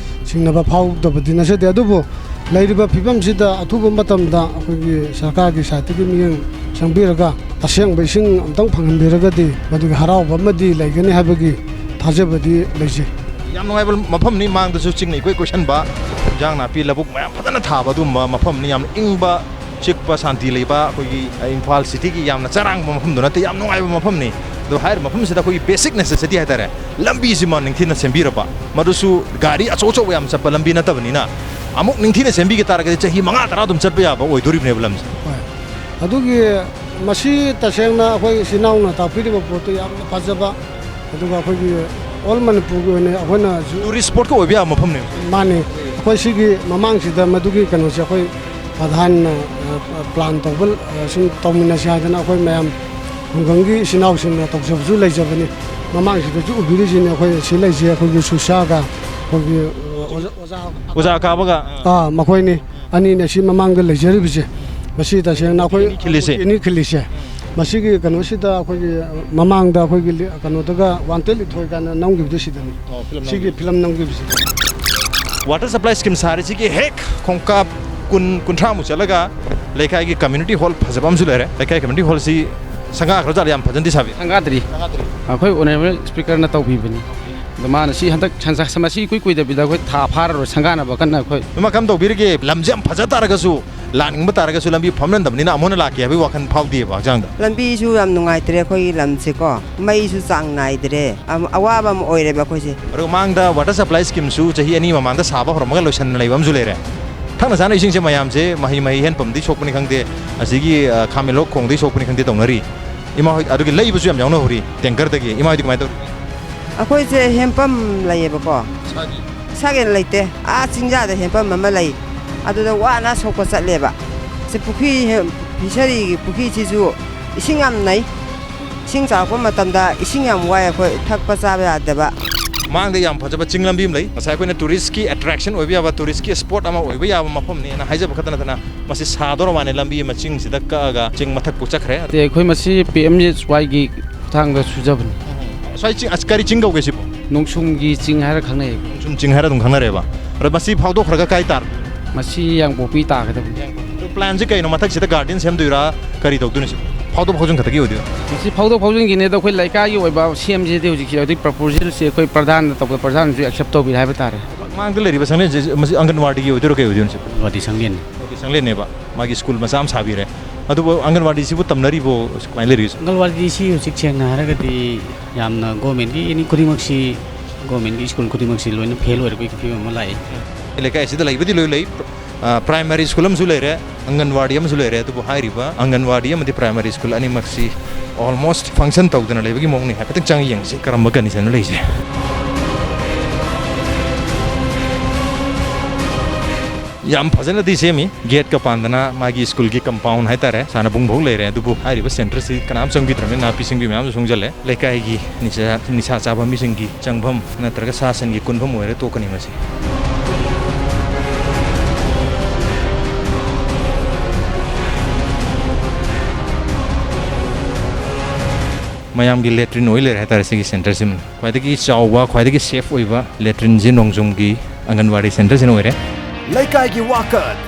ꯆꯤꯡꯅꯕ ꯐꯥꯎꯗꯕꯗꯤ ꯅꯠꯆꯗꯦ꯫ ꯑꯗꯨꯕꯨ ꯂꯩꯔꯤꯕ ꯐꯤꯕꯝꯁꯤꯗ ꯑꯊꯨꯕ ꯃꯇꯝꯗ ꯑꯩꯈꯣꯏꯒꯤ ꯁꯔꯀꯥꯔꯒꯤ ꯁꯥꯏꯠꯇꯒꯤ ꯃꯤꯠꯌꯦꯡ ꯆꯪꯕꯤꯔꯒ ꯑꯁꯦꯡꯕ ꯏꯁꯤꯡ ꯑꯝꯇꯪ ꯐꯪꯍꯟꯕꯤꯔꯒꯗꯤ ꯃꯗꯨꯒꯤ ꯍꯔꯥꯎꯕ ꯑꯃꯗꯤ ꯂꯩꯒꯅꯤ ꯍꯥꯏꯕꯒꯤ ꯊꯥꯖꯕꯗꯤ ꯂꯩꯖꯩ꯫ ꯌꯥꯝ ꯅꯨꯡꯉꯥꯏꯕ ꯃꯐꯝꯅꯤ꯫ ꯃꯥꯡꯗꯁꯨ ꯆꯤꯡꯅ ꯏꯀꯣꯏ ꯀꯣꯏꯁꯟꯕ, ꯏꯟꯖꯥꯡ ꯅꯥꯄꯤ ꯂꯧꯕꯨꯛ ꯃꯌꯥꯝ ꯐꯖꯅ ꯊꯥꯕ ꯑꯗꯨꯒꯨꯝꯕ ꯃꯐꯝꯅꯤ꯫ ꯌꯥꯝꯅ ꯏꯪꯕ ꯆꯤꯛꯄ, ꯁꯥꯟꯇꯤ ꯂꯩꯕ, ꯑꯩꯈꯣꯏꯒꯤ ꯏꯝꯐꯥꯜ ꯁꯤꯇꯤꯒꯤ ꯌꯥꯝꯅ ꯆꯔꯥꯡꯕ ꯃꯐꯝꯗꯨ ꯅꯠꯇꯦ, ꯌꯥꯝ ꯅꯨꯡꯉꯥꯏꯕ ꯃꯐꯝꯅꯤ꯫ ꯑꯗꯣ ꯍꯥꯏꯔꯤꯕ ꯃꯐꯝꯁꯤꯗ ꯑꯩꯈꯣꯏꯒꯤ ꯕꯦꯁꯤꯛ ꯅꯦꯁꯦꯁꯤꯇꯤ ꯍꯥꯏꯇꯥꯔꯦ, ꯂꯝꯕꯤꯁꯤꯃ ꯅꯤꯡꯊꯤꯅ ꯁꯦꯝꯕꯤꯔꯕ, ꯃꯗꯨꯁꯨ ꯒꯥꯔꯤ ꯑꯆꯧ ꯑꯆꯧꯕ ꯌꯥꯝ ꯆꯠꯄ ꯂꯝꯕꯤ ꯅꯠꯇꯕꯅꯤꯅ, ꯑꯃꯨꯛ ꯅꯤꯡꯊꯤꯅ ꯁꯦꯝꯕꯤꯒ ꯇꯥꯔꯒꯗꯤ ꯆꯍꯤ ꯃꯉꯥ ꯇꯔꯥ ꯑꯗꯨꯝ ꯆꯠꯄ ꯌꯥꯕ ꯑꯣꯏꯗꯣꯔꯤꯕꯅꯦꯕ ꯂꯝꯁꯦ꯫ ꯍꯣꯏ꯫ ꯑꯗꯨꯒꯤ, ꯃꯁꯤ ꯇꯁꯦꯡꯅ ꯑꯩꯈꯣꯏ ꯏꯆꯤꯟ ꯏꯅꯥꯎꯅ ꯇꯥꯛꯄꯤꯔꯤꯕ ꯄꯣꯠꯇꯨ ꯌꯥꯝꯅ ꯐꯖꯕ, ꯑꯗꯨꯒ ꯑꯩꯈꯣꯏꯒꯤ ꯑꯣꯜ ꯃꯅꯤꯄꯨꯔꯒꯤ ꯑꯣꯏꯅ ꯑꯩꯈꯣꯏꯅ ꯖꯨ- ꯇꯨꯔꯤꯁ ꯁ꯭ꯄꯣꯠꯀ ꯑꯣꯏꯕ ꯌꯥꯕ ꯃꯐꯝꯅꯦ꯫ ꯃꯥꯅꯤ꯫ ꯑꯩꯈꯣꯏ ꯁꯤꯒꯤ ꯃꯃꯥꯡꯁꯤꯗ ꯃꯗꯨꯒꯤ ꯀꯩꯅꯣꯁꯦ ꯑꯩꯈꯣꯏ ꯄ꯭ꯔꯙꯥꯟꯅ, ꯑ, ꯄ꯭ꯂꯥꯟ ꯇꯧꯕ, ꯑ, ꯁꯨꯝ ꯇꯧꯃꯤꯟꯅꯁꯤ ꯍꯥꯏꯗꯅ ꯑꯩꯈꯣꯏ ꯃꯌꯥꯝ ꯈꯨꯡꯒꯪꯒꯤ ꯏꯆꯤꯟ ꯏꯅꯥꯎꯁꯤꯡꯅ ꯇꯧꯖꯕꯁꯨ ꯂꯩꯖꯕꯅꯤ꯫ ꯃꯃꯥꯡꯁꯤꯗꯁꯨ ꯎꯕꯤꯔꯤꯁꯤꯅꯤ ꯑꯩꯈꯣꯏ ꯁꯤ ꯂꯩꯁꯦ ꯑꯩꯈꯣꯏꯒꯤ ꯁꯨꯁꯥꯒ ꯑꯩꯈꯣꯏꯒꯤ, ꯑ, ꯑꯣꯖꯥ, ꯑꯣꯖꯥ ꯑꯣꯖꯥ ꯑꯀꯥꯕꯒ꯫ ꯑꯥ, ꯃꯈꯣꯏꯅꯤ꯫ ꯑꯅꯤꯅ ꯁꯤ ꯃꯃꯥꯡꯗ ꯂꯩꯖꯔꯤꯕꯁꯦ꯫ ꯃꯁꯤ ꯇꯁꯦꯡꯅ ꯑꯩꯈꯣꯏ ꯑꯅꯤ ꯈꯤꯜꯂꯤꯁꯦ꯫ ꯑꯅꯤ ꯈꯤꯜꯂꯤꯁꯦ꯫ ꯃꯁꯤꯒꯤ ꯀꯩꯅꯣꯁꯤꯗ ꯑꯩꯈꯣꯏꯒꯤ ꯃꯃꯥꯡꯗ ꯑꯩꯈꯣꯏꯒꯤ ꯂꯤ-, ꯀꯩꯅꯣꯗꯒ ꯋꯥꯟꯇꯦꯠ ꯂꯤꯊꯣꯏ ꯀꯥꯏꯅ ꯅꯝꯈꯤꯕꯗꯣ ꯁꯤꯗꯅꯤ꯫ ꯑꯣ, ꯐꯤꯂꯝ ꯁꯤꯒꯤ ꯅꯝꯈꯤꯕ꯫ ꯐꯤꯂꯝ ꯅꯝꯈꯤꯕꯁꯦ꯫ Water supply scheme ꯁꯥꯔꯤꯁꯤꯒꯤ ꯍꯦꯛ ꯈꯣꯡꯀꯥꯞ ꯀꯨꯟ, ꯀꯨꯟꯊ꯭ꯔꯥꯃꯨꯛ ꯆꯠꯂꯒ ꯂꯩꯀꯥꯏꯒꯤ community hall ꯐꯖꯕ ꯑꯃꯁꯨ ꯂꯩꯔꯦ꯫ ꯂꯩꯀꯥꯏ community hallꯁꯤ ꯁꯪꯒꯥꯈ꯭ꯔꯖꯥꯠꯂ? ꯌꯥꯝ ꯐꯖꯅꯗꯤ ꯁꯥꯕꯤ꯫ ꯁꯪꯒꯥꯗ꯭ꯔꯤ꯫ ꯁꯪꯒꯥꯗ꯭ꯔꯤ꯫ ꯑꯩꯈꯣꯏ honourable speakerꯅ ꯇꯧꯕꯤꯕꯅꯤ꯫ ꯑꯗꯣ ꯃꯥꯅ ꯁꯤ ꯍꯟꯗꯛ ꯁꯟꯖꯥ-, ꯃꯁꯤ ꯏꯀꯨꯏ ꯀꯨꯏꯗꯕꯤꯗ ꯑꯩꯈꯣꯏ ꯊꯥ ꯐꯥꯔꯔꯣꯏ, ꯁꯪꯒꯥꯅꯕ ꯀꯟꯅ ꯑꯩꯈꯣꯏ꯫ ꯑꯗꯨꯃ ꯀꯝ ꯇꯧꯕꯤꯔꯒꯦ? ꯂꯝꯁꯦ ꯌꯥꯝ ꯐꯖ ꯇꯥꯔꯒꯁꯨ, ꯂꯥꯛꯅꯤꯡꯕ ꯇꯥꯔꯒꯁꯨ ꯂꯝꯕꯤ ꯐꯝꯂꯝꯗꯕꯅꯤꯅ ꯑꯃꯨꯛ ꯍꯟꯅ ꯂꯥꯛꯀꯦ ꯍꯥꯏꯕꯒꯤ ꯋꯥꯈꯜ ꯐꯥꯎꯗꯦꯕ ꯍꯛꯆꯥꯡꯗ꯫ ꯂꯝꯕꯤꯁꯨ ꯌꯥꯝ ꯅꯨꯡꯉꯥꯏꯇ꯭ꯔꯦ ꯑꯩꯈꯣꯏꯒꯤ ꯂꯝꯁꯦꯀꯣ, ꯃꯩꯁꯨ ꯆꯥꯡ ꯅꯥꯏꯗ꯭ꯔꯦ, ꯑꯝ-, ꯑꯋꯥꯕ ꯑꯃ ꯑꯣꯏꯔꯦꯕ ꯑꯩꯈꯣꯏꯁꯦ꯫ ꯑꯗꯨꯒ ꯃꯥꯡꯗ water supply schemeꯁꯨ ꯆꯍꯤ ꯑꯅꯤ ꯃꯃꯥꯡꯗ ꯁꯥꯕ ꯍꯧꯔꯝꯃꯒ ꯂꯣꯏꯁꯟꯅ ꯂꯩꯕ ꯑꯃꯁꯨ ꯂꯩꯔꯦ꯫ ꯊꯛꯅ ꯆꯥꯅ ꯏꯁꯤꯡꯁꯦ ꯃꯌꯥꯝꯁꯦ ꯃꯍꯩ ꯃꯍꯩ ꯍꯦꯟꯄꯝꯗꯒꯤ ꯁꯣꯛꯄꯅꯤ ꯈꯪꯗꯦ, ꯑꯁꯤꯒꯤ, ꯑ, ꯈꯥꯃꯦꯟꯂꯣꯛ ꯈꯣꯡꯗꯒꯤ ꯁꯣꯛꯄꯅꯤ ꯈꯪꯗꯦ ꯇꯧꯅꯔꯤ꯫ ꯏꯃꯥ ꯍꯣꯏ ꯑꯗꯨꯒꯤ ꯂꯩꯕꯁꯨ ꯌꯥꯝ ꯌꯥꯎꯅꯍꯧꯔꯤ tankerꯗꯒꯤ꯫ ꯏꯃꯥ ꯍꯣꯏꯗꯤ ꯀꯃꯥꯏꯅ ꯇꯧꯔꯤ? ꯑꯩꯈꯣꯏꯁꯦ ꯍꯦꯟꯄꯝ ꯂꯩꯌꯦꯕꯀꯣ꯫ ꯏꯁꯥꯒꯤ? ꯏꯁꯥꯒꯤ ꯂꯩꯇꯦ꯫ ꯑꯥ ꯆꯤꯡꯖꯥꯗ ꯍꯦꯟꯄꯝ ꯑꯃ ꯂꯩ꯫ ꯑꯗꯨꯗ ꯋꯥꯅ ꯁꯣꯛꯄ ꯆꯠꯂꯦꯕ꯫ ꯁꯤ ꯄꯨꯈ꯭ꯔꯤ ꯍꯦ-, ꯐꯤꯁꯔꯤꯒꯤ ꯄꯨꯈ꯭ꯔꯤꯁꯤꯁꯨ ꯏꯁꯤꯡ ꯌꯥꯝ ꯅꯩ꯫ ꯏꯁꯤꯡ ꯆꯥꯎꯔꯛꯄ ꯃꯇꯝꯗ ꯏꯁꯤꯡ ꯌꯥꯝ ꯋꯥꯏ ꯑꯩꯈꯣꯏ, ꯊꯛꯄ ꯆꯥꯕ ꯌꯥꯗꯕ꯫ ꯃꯥꯡꯗ ꯌꯥꯝ ꯐꯖꯕ ꯆꯤꯡ ꯂꯝꯕꯤ ꯑꯃ ꯂꯩ꯫ ꯉꯁꯥꯏ ꯑꯩꯈꯣꯏꯅ touristꯀꯤ attraction ꯑꯣꯏꯕ ꯌꯥꯕ, touristꯀꯤ spot ꯑꯃ ꯑꯣꯏꯕ ꯌꯥꯕ ꯃꯐꯝꯅꯦꯅ ꯍꯥꯏꯖꯕ ꯈꯛꯇ ꯅꯠꯇꯅ ꯃꯁꯤ ꯁꯥꯗꯧꯔ ꯋꯥꯅꯦ꯫ ꯂꯝꯕꯤ ꯑꯃ ꯆꯤꯡꯁꯤꯗ ꯀꯛꯑꯒ ꯆꯤꯡ ꯃꯊꯛꯄꯨ ꯆꯠꯈ꯭ꯔꯦ꯫ ꯅꯠꯇꯦ, ꯑꯩꯈꯣꯏ ꯃꯁꯤ ꯄꯤ ꯑꯦꯝ ꯑꯦꯁ ꯋꯥꯏꯒꯤ ꯈꯨꯠꯊꯥꯡꯗ ꯁꯨꯖꯕꯅꯤ꯫ ꯁ꯭ꯋꯥꯏ ꯆꯤꯡ, ꯑꯁ, ꯀꯔꯤ ꯆꯤꯡ ꯀꯧꯒꯦ ꯁꯤꯕꯣ? ꯅꯣꯡꯁꯨꯝꯒꯤ ꯆꯤꯡ ꯍꯥꯏꯔ ꯈꯪꯅꯩ꯫ ꯅꯣꯡꯁꯨꯝ ꯆꯤꯡ ꯍꯥꯏꯔ ꯑꯗꯨꯝ ꯈꯪꯅꯔꯦꯕ꯫ ꯑꯗꯣ ꯃꯁꯤ ꯐꯥꯎꯗꯣꯛꯈ꯭ꯔꯒ ꯀꯥꯏ ꯇꯥꯔꯦ? ꯃꯁꯤ ꯌꯥꯡꯄꯣꯛꯄꯤ ꯇꯥꯒꯗꯕꯅꯤ꯫ ꯑꯗꯣ planꯁꯦ ꯀꯩꯅꯣ? ꯃꯊꯛꯁꯤꯗ garden ꯁꯦꯝꯗꯣꯏꯔꯥ? ꯀꯔꯤ ꯇꯧꯗꯣꯏꯅꯣ ꯁꯤꯕꯣ? ꯐꯥꯎꯗꯣꯛ ꯐꯥꯎꯖꯤꯟ ꯈꯛꯇꯒꯤ ꯑꯣꯏꯗꯣꯏꯔꯣ? ꯃꯁꯤ ꯐꯥꯎꯗꯣꯛ ꯐꯥꯎꯖꯤꯟꯒꯤꯅꯦ꯫ ꯑꯗꯣ ꯑꯩꯈꯣꯏ ꯂꯩꯀꯥꯏꯒꯤ ꯑꯣꯏꯕ ꯁꯦꯝꯁꯤꯗꯤ ꯍꯧꯖꯤꯛꯁꯦ, ꯍꯧꯖꯤꯛ proposalꯁꯦ ꯑꯩꯈꯣꯏ ꯄ꯭ꯔꯙꯥꯟꯗ ꯇꯧꯕꯗ ꯄ꯭ꯔꯙꯥꯟꯁꯨ accept ꯇꯧꯕꯤꯔꯦ ꯍꯥꯏꯕ ꯇꯥꯔꯦ꯫ ꯃꯥꯡꯗ ꯂꯩꯔꯤꯕ ꯁꯪꯂꯦꯟꯁꯦ ꯃꯁꯤ ꯑꯪꯒꯟꯋꯥꯗꯤꯒꯤ ꯑꯣꯏꯗꯣꯏꯔꯣ, ꯀꯩ ꯑꯣꯏꯗꯣꯏꯅꯣ ꯁꯤꯕꯣ? ꯑꯪꯒꯟꯋꯥꯗꯤ ꯁꯪꯂꯦꯟꯅꯤ꯫ ꯑꯣꯀꯦ, ꯁꯪꯂꯦꯟꯅꯦꯕ꯫ ꯃꯥꯒꯤ ꯁ꯭ꯀꯨꯜ ꯃꯆꯥ ꯑꯃ ꯁꯥꯕꯤꯔꯦ꯫ ꯑꯗꯨꯕꯨ ꯑꯪꯒꯟꯋꯥꯗꯤꯁꯤꯕꯨ ꯇꯝꯅꯔꯤꯕꯣ? ꯀꯃꯥꯏꯅ ꯂꯩꯔꯤ? ꯑꯪꯒꯜꯋꯥꯗꯤꯁꯤ ꯍꯧꯖꯤꯛ ꯁꯦꯡꯅ ꯍꯥꯏꯔꯒꯗꯤ ꯌꯥꯝꯅ governmentꯀꯤ ꯑꯦꯅꯤ ꯈꯨꯗꯤꯡꯃꯛꯁꯤ, governmentꯀꯤ ꯁ꯭ꯀꯨꯜ ꯈꯨꯗꯤꯡꯃꯛꯁꯤ ꯂꯣꯏꯅ ꯐꯦꯜ ꯑꯣꯏꯔꯛꯄꯒꯤ ꯐꯤꯕꯝ ꯑꯃ ꯂꯥꯛꯏ꯫ ꯂꯩꯀꯥꯏ ꯑꯁꯤꯗ ꯂꯩꯕꯗꯤ ꯂꯣꯏ ꯂꯩ꯫ ꯑ, primary school ꯑꯃꯁꯨ ꯂꯩꯔꯦ, ꯑꯪꯒꯟꯋꯥꯗꯤ ꯑꯃꯁꯨ ꯂꯩꯔꯦ꯫ ꯑꯗꯨꯕꯨ ꯍꯥꯏꯔꯤꯕ ꯑꯪꯒꯟꯋꯥꯗꯤ ꯑꯃꯗꯤ primary school ꯑꯅꯤꯃꯛꯁꯤ Almost function ꯇꯧꯗꯅ ꯂꯩꯕꯒꯤ ꯃꯑꯣꯡꯅꯤ꯫ ꯍꯥꯏꯐꯦꯠꯇꯪ ꯆꯪꯉ ꯌꯦꯡꯁꯤ ꯀꯔꯝꯕ condition ꯗ ꯂꯩꯁꯦ꯫ ꯌꯥꯝ ꯐꯖꯅꯗꯤ ꯁꯦꯝꯃꯤ꯫ Gate ꯀ ꯄꯥꯟꯗꯅ ꯃꯥꯒꯤ school ꯒꯤ compound ꯍꯥꯏꯇꯥꯔꯦ, ꯁꯥꯟꯅꯕꯨꯡꯐꯥꯎ ꯂꯩꯔꯦ꯫ ꯑꯗꯨꯕꯨ ꯍꯥꯏꯔꯤꯕ center ꯁꯤ ꯀꯅꯥꯝ ꯆꯪꯕꯤꯗ꯭ꯔꯕꯅꯤꯅ ꯅꯥꯄꯤ ꯁꯤꯡꯕꯤ ꯃꯌꯥꯝꯁꯨ ꯁꯣꯡꯖꯜꯂꯦ꯫ ꯂꯩꯀꯥꯏꯒꯤ ꯅꯤꯁꯥ, ꯅꯤꯁꯥ ꯆꯥꯕ ꯃꯤꯁꯤꯡꯒꯤ ꯆꯪꯐꯝ ꯅꯠꯇ꯭ꯔꯒ ꯁꯥ ꯁꯟꯒꯤ ꯀꯨꯟꯐꯝ ꯑꯣꯏꯔ ꯇꯣꯛꯀꯅꯤ ꯃꯁꯤ꯫ ꯃꯌꯥꯝꯒꯤ latrine ꯑꯣꯏ ꯂꯩꯔꯦ ꯍꯥꯏꯇꯥꯔꯦ ꯁꯤꯒꯤ center ꯁꯤꯃ꯫ ꯈ꯭ꯋꯥꯏꯗꯒꯤ ꯆꯥꯎꯕ, ꯈ꯭ꯋꯥꯏꯗꯒꯤ safe ꯑꯣꯏꯕ latrine ꯁꯤ ꯅꯣꯡꯖꯨꯝꯒꯤ ꯑꯪꯒꯟꯋꯥꯗꯤ center ꯁꯤꯅ ꯑꯣꯏꯔꯦ꯫ ꯂꯩꯀꯥꯏꯒꯤ ꯋꯥꯀꯠ꯫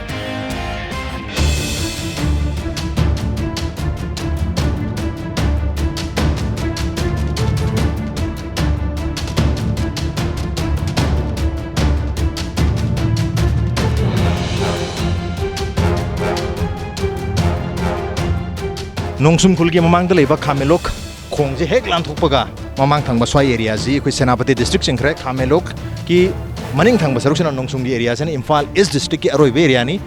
ꯅꯣꯡꯁꯨꯝ ꯈꯨꯜꯒꯤ ꯃꯃꯥꯡꯗ ꯂꯩꯕ ꯈꯥꯃꯦꯂꯣꯛ ꯈꯣꯡꯁꯦ ꯍꯦꯛ ꯂꯥꯟꯊꯣꯛꯄꯒ ꯃꯃꯥꯡ ꯊꯪꯕ ꯁ꯭ꯋꯥꯏ area ꯁꯤ ꯑꯩꯈꯣꯏ ꯁꯦꯅꯥꯄꯇꯤ district ꯆꯤꯡꯈ꯭ꯔꯦ꯫ ꯈꯥꯃꯦꯂꯣꯛꯀꯤ ꯃꯅꯤꯡ ꯊꯪꯕ ꯁꯔꯨꯛꯁꯤꯅ ꯅꯣꯡꯁꯨꯝꯒꯤ area ꯁꯤꯅ ꯏꯝꯐꯥꯜ East district ꯀꯤ ꯑꯔꯣꯏꯕ area ꯅꯤ꯫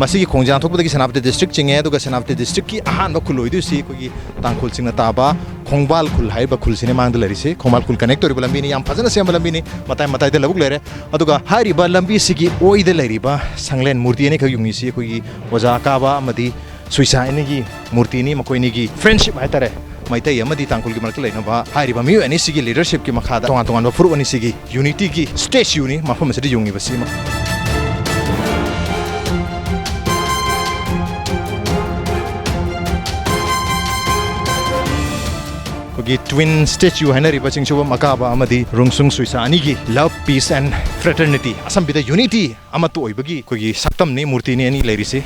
ꯃꯁꯤꯒꯤ ꯈꯣꯡꯁꯦ ꯂꯥꯟꯊꯣꯛꯄꯗꯒꯤ ꯁꯦꯅꯥꯄꯇꯤ district ꯆꯤꯡꯉꯦ, ꯑꯗꯨꯒ ꯁꯦꯅꯥꯄꯇꯤ district ꯀꯤ ꯑꯍꯥꯟꯕ ꯈꯨꯜ ꯑꯣꯏꯗꯣꯏꯁꯤ ꯑꯩꯈꯣꯏꯒꯤ ꯇꯥꯡꯈꯨꯜꯁꯤꯡꯅ ꯇꯥꯕ ꯈꯣꯡꯕꯥꯜ ꯈꯨꯜ ꯍꯥꯏꯔꯤꯕ ꯈꯨꯜꯁꯤꯅ ꯃꯥꯡꯗ ꯂꯩꯔꯤꯁꯤ꯫ ꯈꯣꯡꯕꯥꯜ ꯈꯨꯜ connect ꯇꯧꯔꯤꯕ ꯂꯝꯕꯤꯅꯤ, ꯌꯥꯝ ꯐꯖꯅ ꯁꯦꯝꯕ ꯂꯝꯕꯤꯅꯤ, ꯃꯇꯥꯏ ꯃꯇꯥꯏꯗ ꯂꯧꯕꯨꯛ ꯂꯩꯔꯦ꯫ ꯑꯗꯨꯒ ꯍꯥꯏꯔꯤꯕ ꯂꯝꯕꯤꯁꯤꯒꯤ ꯑꯣꯏꯗ ꯂꯩꯔꯤꯕ ꯁꯪꯂꯦꯟ ꯃꯨꯔꯇꯤ ꯑꯅꯤꯈꯛ ꯌꯨꯡꯉꯤꯁꯤ ꯑꯩꯈꯣꯏꯒꯤ ꯑꯣꯖꯥ ꯑꯀꯥꯕ ꯑꯃꯗꯤ ꯁꯨꯏꯁꯥ ꯑꯅꯤꯒꯤ ꯃꯨꯔꯇꯤꯅꯤ꯫ ꯃꯈꯣꯏ ꯑꯅꯤꯒꯤ friendship ꯍꯥꯏꯇꯥꯔꯦ, ꯃꯩꯇꯩ ꯑꯃꯗꯤ ꯇꯥꯡꯈꯨꯜꯒꯤ ꯃꯔꯛꯇ ꯂꯩꯅꯕ ꯍꯥꯏꯔꯤꯕ ꯃꯤꯑꯣꯏ ꯑꯅꯤꯁꯤꯒꯤ leadership ꯀꯤ ꯃꯈꯥꯗ ꯇꯣꯉꯥꯟ ꯇꯣꯉꯥꯟꯕ ꯐꯨꯔꯨꯞ ꯑꯅꯤꯁꯤꯒꯤ unity ꯒꯤ statue ꯅꯤ ꯃꯐꯝ ꯑꯁꯤꯗ ꯌꯨꯡꯉꯤꯕꯁꯤ꯫ ꯑꯩꯈꯣꯏꯒꯤ twin statue ꯍꯥꯏꯅꯔꯤꯕ ꯆꯤꯡꯁꯨꯕꯝ ꯑꯀꯥꯕ ꯑꯃꯗꯤ ꯔꯨꯡꯁꯨꯡ ꯁꯨꯏꯁꯥ ꯑꯅꯤꯒꯤ love, peace and fraternity, ꯑꯁꯝꯕꯤꯗ unity ꯑꯃꯠꯇ ꯑꯣꯏꯕꯒꯤ ꯑꯩꯈꯣꯏꯒꯤ ꯁꯛꯇꯝꯅꯤ, ꯃꯨꯔꯇꯤꯅꯤ ꯑꯅꯤ ꯂꯩꯔꯤꯁꯤ꯫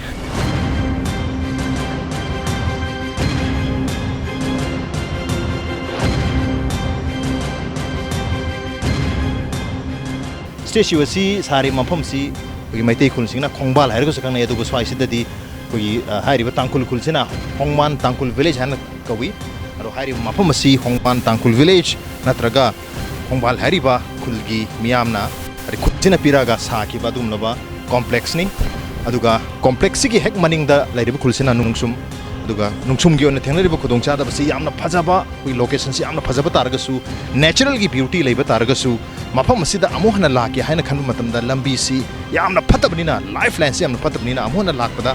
Statue ꯑꯁꯤ ꯁꯥꯔꯤꯕ ꯃꯐꯝꯁꯤ ꯑꯩꯈꯣꯏꯒꯤ ꯃꯩꯇꯩ ꯈꯨꯜꯁꯤꯡꯅ ꯈꯣꯡꯕꯥꯜ ꯍꯥꯏꯔꯒꯁꯨ ꯈꯪꯅꯩ, ꯑꯗꯨꯕꯨ ꯁ꯭ꯋꯥꯏꯁꯤꯗꯗꯤ ꯑꯩꯈꯣꯏꯒꯤ, ꯑ, ꯍꯥꯏꯔꯤꯕ ꯇꯥꯡꯈꯨꯜ ꯈꯨꯜꯁꯤꯅ ꯍꯣꯡꯃꯥꯟ ꯇꯥꯡꯈꯨꯜ village ꯍꯥꯏꯅ ꯀꯧꯏ꯫ ꯑꯗꯣ ꯍꯥꯏꯔꯤꯕ ꯃꯐꯝ ꯑꯁꯤ ꯍꯣꯡꯃꯥꯟ ꯇꯥꯡꯈꯨꯜ village ꯅꯠꯇ꯭ꯔꯒ ꯈꯣꯡꯕꯥꯜ ꯍꯥꯏꯔꯤꯕ ꯈꯨꯜꯒꯤ ꯃꯤꯌꯥꯝꯅ, ꯍꯥꯏꯗꯤ ꯈꯨꯜꯁꯤꯅ ꯄꯤꯔꯛꯑꯒ ꯁꯥꯈꯤꯕ ꯑꯗꯨꯒꯨꯝꯂꯕ complex ꯅꯤ꯫ ꯑꯗꯨꯒ complex ꯁꯤꯒꯤ ꯍꯦꯛ ꯃꯅꯤꯡꯗ ꯂꯩꯔꯤꯕ ꯈꯨꯜꯁꯤꯅ ꯅꯣꯡꯁꯨꯝ ꯑꯗꯨꯒ ꯅꯨꯡꯁꯨꯝꯒꯤ ꯑꯣꯏꯅ ꯊꯦꯡꯅꯔꯤꯕ ꯈꯨꯗꯣꯡꯆꯥꯗꯕꯁꯤ ꯌꯥꯝꯅ ꯐꯖꯕ, ꯑꯩꯈꯣꯏ ꯂꯣꯀꯦꯁꯟꯁꯤ ꯌꯥꯝꯅ ꯐꯖꯕ ꯇꯥꯔꯒꯁꯨ, ꯅꯦꯆꯔꯦꯜꯒꯤ ꯕ꯭ꯌꯨꯇꯤ ꯂꯩꯕ ꯇꯥꯔꯒꯁꯨ, ꯃꯐꯝ ꯑꯁꯤꯗ ꯑꯃꯨꯛ ꯍꯟꯅ ꯂꯥꯛꯀꯦ ꯍꯥꯏꯅ ꯈꯟꯕ ꯃꯇꯝꯗ ꯂꯝꯕꯤꯁꯤ ꯌꯥꯝꯅ ꯐꯠꯇꯕꯅꯤꯅ, ꯂꯥꯏꯐ ꯂꯥꯏꯟꯁꯤ ꯌꯥꯝꯅ ꯐꯠꯇꯕꯅꯤꯅ ꯑꯃꯨꯛ ꯍꯟꯅ ꯂꯥꯛꯄꯗ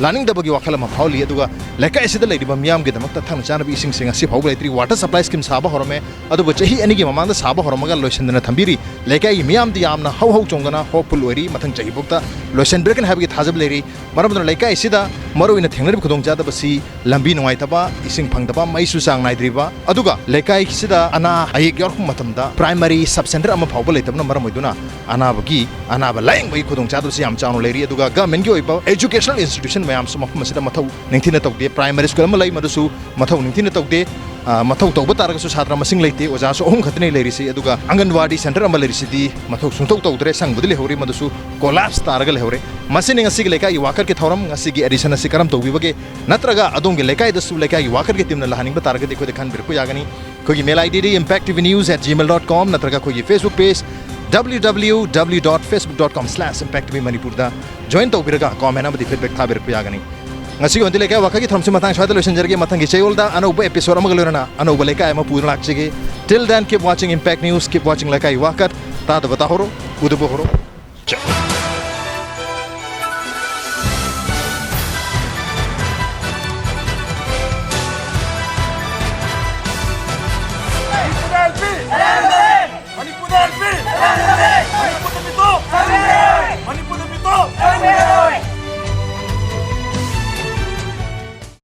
ꯂꯥꯛꯅꯤꯡꯗꯕꯒꯤ ꯋꯥꯈꯜ ꯑꯃ ꯐꯥꯎꯍꯜꯂꯤ꯫ ꯑꯗꯨꯒ ꯂꯩꯀꯥꯏ ꯑꯁꯤꯗ ꯂꯩꯔꯤꯕ ꯃꯤꯌꯥꯝꯒꯤꯗꯃꯛꯇ ꯊꯛꯅ ꯆꯥꯅꯕ ꯏꯁꯤꯡꯁꯦ ꯉꯁꯤ ꯐꯥꯎꯕ ꯂꯩꯇ꯭ꯔꯤ꯫ ꯋꯥꯇꯔ ꯁꯄ꯭ꯂꯥꯏ ꯁ꯭ꯀꯤꯝ ꯁꯥꯕ ꯍꯧꯔꯝꯃꯦ, ꯑꯗꯨꯕꯨ ꯆꯍꯤ ꯑꯅꯤꯒꯤ ꯃꯃꯥꯡꯗ ꯁꯥꯕ ꯍꯧꯔꯝꯃꯒ ꯂꯣꯏꯁꯤꯟꯗꯅ ꯊꯝꯕꯤꯔꯤ꯫ ꯂꯩꯀꯥꯏꯒꯤ ꯃꯤꯌꯥꯝꯗꯤ ꯌꯥꯝꯅ ꯍꯧ ꯍꯧ ꯆꯣꯡꯗꯅ ꯍꯣꯞꯐꯨꯜ ꯑꯣꯏꯔꯤ, ꯃꯊꯪ ꯆꯍꯤꯐꯥꯎꯗ ꯂꯣꯏꯁꯤꯟꯕꯤꯔꯛꯀꯅꯤ ꯍꯥꯏꯕꯒꯤ ꯊꯥꯖꯕ ꯂꯩꯔꯤ꯫ ꯃꯔꯝ ꯑꯗꯨꯅ ꯂꯩꯀꯥꯏ ꯑꯁꯤꯗ ꯃꯔꯨꯑꯣꯏꯅ ꯊꯦꯡꯅꯔꯤꯕ ꯈꯨꯗꯣꯡꯆꯥꯗꯕꯁꯤ ꯂꯝꯕꯤ ꯅꯨꯡꯉꯥꯏꯇꯕ, ꯏꯁꯤꯡ ꯐꯪꯗꯕ, ꯃꯩꯁꯨ ꯆꯥꯡ ꯅꯥꯏꯗ꯭ꯔꯤꯕ, ꯑꯗꯨꯒ ꯂꯩꯀꯥꯏꯁꯤꯗ ꯑꯅꯥ ꯑꯌꯦꯛ ꯌꯥꯎꯔꯛꯄ ꯃꯇꯝꯗ ꯄ꯭ꯔꯥꯏꯃꯔꯤ ꯁꯕ ꯁꯦꯟꯇꯔ ꯑꯃ ꯐꯥꯎꯕ ꯂꯩꯇꯕꯅ ꯃꯔꯝ ꯑꯣꯏꯗꯨꯅ ꯑꯅꯥꯕꯒꯤ, ꯑꯅꯥꯕ ꯂꯥꯌꯦꯡꯕꯒꯤ ꯈꯨꯗꯣꯡꯆꯥꯗꯕꯁꯤ ꯌꯥꯝ ꯆꯥꯎꯅ ꯂꯩꯔꯤ꯫ ꯑꯗꯨꯒ ꯒꯚꯔꯟꯃꯦꯟꯠꯀꯤ ꯑꯣꯏꯕ ꯑꯦꯖꯨꯀꯦꯁꯅꯦꯜ ꯏꯟꯁꯇꯤꯇ꯭ꯌꯨꯁꯟ ꯃꯌꯥꯝꯁꯨ ꯃꯐꯝ ꯑꯁꯤꯗ ꯃꯊꯧ ꯅꯤꯡꯊꯤꯅ ꯇꯧꯗꯦ꯫ ꯄ꯭ꯔꯥꯏꯃꯔꯤ ꯁ꯭ꯀꯨꯜ ꯑꯃ ꯂꯩ, ꯃꯗꯨꯁꯨ ꯃꯊꯧ ꯅꯤꯡꯊꯤꯅ ꯇꯧꯗꯦ꯫ ꯑ, ꯃꯊꯧ ꯇꯧꯕ ꯇꯥꯔꯒꯁꯨ ꯁꯥꯇ꯭ꯔ ꯃꯁꯤꯡ ꯂꯩꯇꯦ, ꯑꯣꯖꯥꯁꯨ ꯑꯍꯨꯝ ꯈꯛꯇꯅꯤ ꯂꯩꯔꯤꯁꯤ꯫ ꯑꯗꯨꯒ ꯑꯪꯒꯟꯋꯥꯗꯤ ꯁꯦꯟꯇꯔ ꯑꯃ ꯂꯩꯔꯤꯁꯤꯗꯤ ꯃꯊꯧ ꯁꯨꯡꯇꯧ ꯇꯧꯗ꯭ꯔꯦ, ꯁꯪꯕꯨꯗꯤ ꯂꯩꯍꯧꯔꯤ, ꯃꯗꯨꯁꯨ ꯀꯣꯂꯥꯞꯁ ꯇꯥꯔꯒ ꯂꯩꯍꯧꯔꯦ꯫ ꯃꯁꯤꯅꯤ ꯉꯁꯤꯒꯤ ꯂꯩꯀꯥꯏꯒꯤ ꯋꯥꯀꯠꯀꯤ ꯊꯧꯔꯝ꯫ ꯉꯁꯤꯒꯤ ꯑꯦꯗꯤꯁꯟ ꯑꯁꯤ ꯀꯔꯝ ꯇꯧꯕꯤꯕꯒꯦ? ꯅꯠꯇ꯭ꯔꯒ ꯑꯗꯣꯝꯒꯤ ꯂꯩꯀꯥꯏꯗꯁꯨ ꯂꯩꯀꯥꯏꯒꯤ ꯋꯥꯀꯠꯀꯤ ꯇꯤꯝꯅ ꯂꯥꯛꯍꯟꯅꯤꯡꯕ ꯇꯥꯔꯒꯗꯤ ꯑꯩꯈꯣꯏꯗ ꯈꯟꯕꯤꯔꯛꯄ ꯌꯥꯒꯅꯤ꯫ ꯑꯩꯈꯣꯏꯒꯤ ꯃꯦꯜ ꯑꯥꯏ ꯗꯤꯗꯤ impact T V news at gmail dot com, ꯅꯠꯇ꯭ꯔꯒ ꯑꯩꯈꯣꯏꯒꯤ Facebook page W W W dot facebook dot com slash impact T V Manipurꯗ join ꯇꯧꯕꯤꯔꯒ comment ꯑꯃꯗꯤ feedback ꯊꯥꯕꯤꯔꯛꯄ ꯌꯥꯒꯅꯤ꯫ ꯉꯁꯤꯒꯤ ꯑꯣꯏꯅꯗꯤ ꯂꯩꯀꯥꯏ ꯋꯥꯀꯠꯀꯤ ꯊꯧꯔꯝꯁꯤ ꯃꯇꯥꯡ ꯁ꯭ꯋꯥꯏꯗ ꯂꯣꯏꯁꯤꯟꯖꯔꯒꯦ꯫ ꯃꯊꯪꯒꯤ ꯆꯌꯣꯜꯗ ꯑꯅꯧꯕ episode ꯑꯃꯒ ꯂꯣꯏꯅꯅ ꯑꯅꯧꯕ ꯂꯩꯀꯥꯏ ꯑꯃ ꯄꯨꯗꯨꯅ ꯂꯥꯛꯆꯒꯦ꯫ Till then, keep watching Impact News, keep watching ꯂꯩꯀꯥꯏ ꯋꯥꯀꯠ꯫ ꯇꯥꯗꯕ ꯇꯥꯍꯧꯔꯣ, ꯎꯗꯕ ꯍꯧꯔꯣ꯫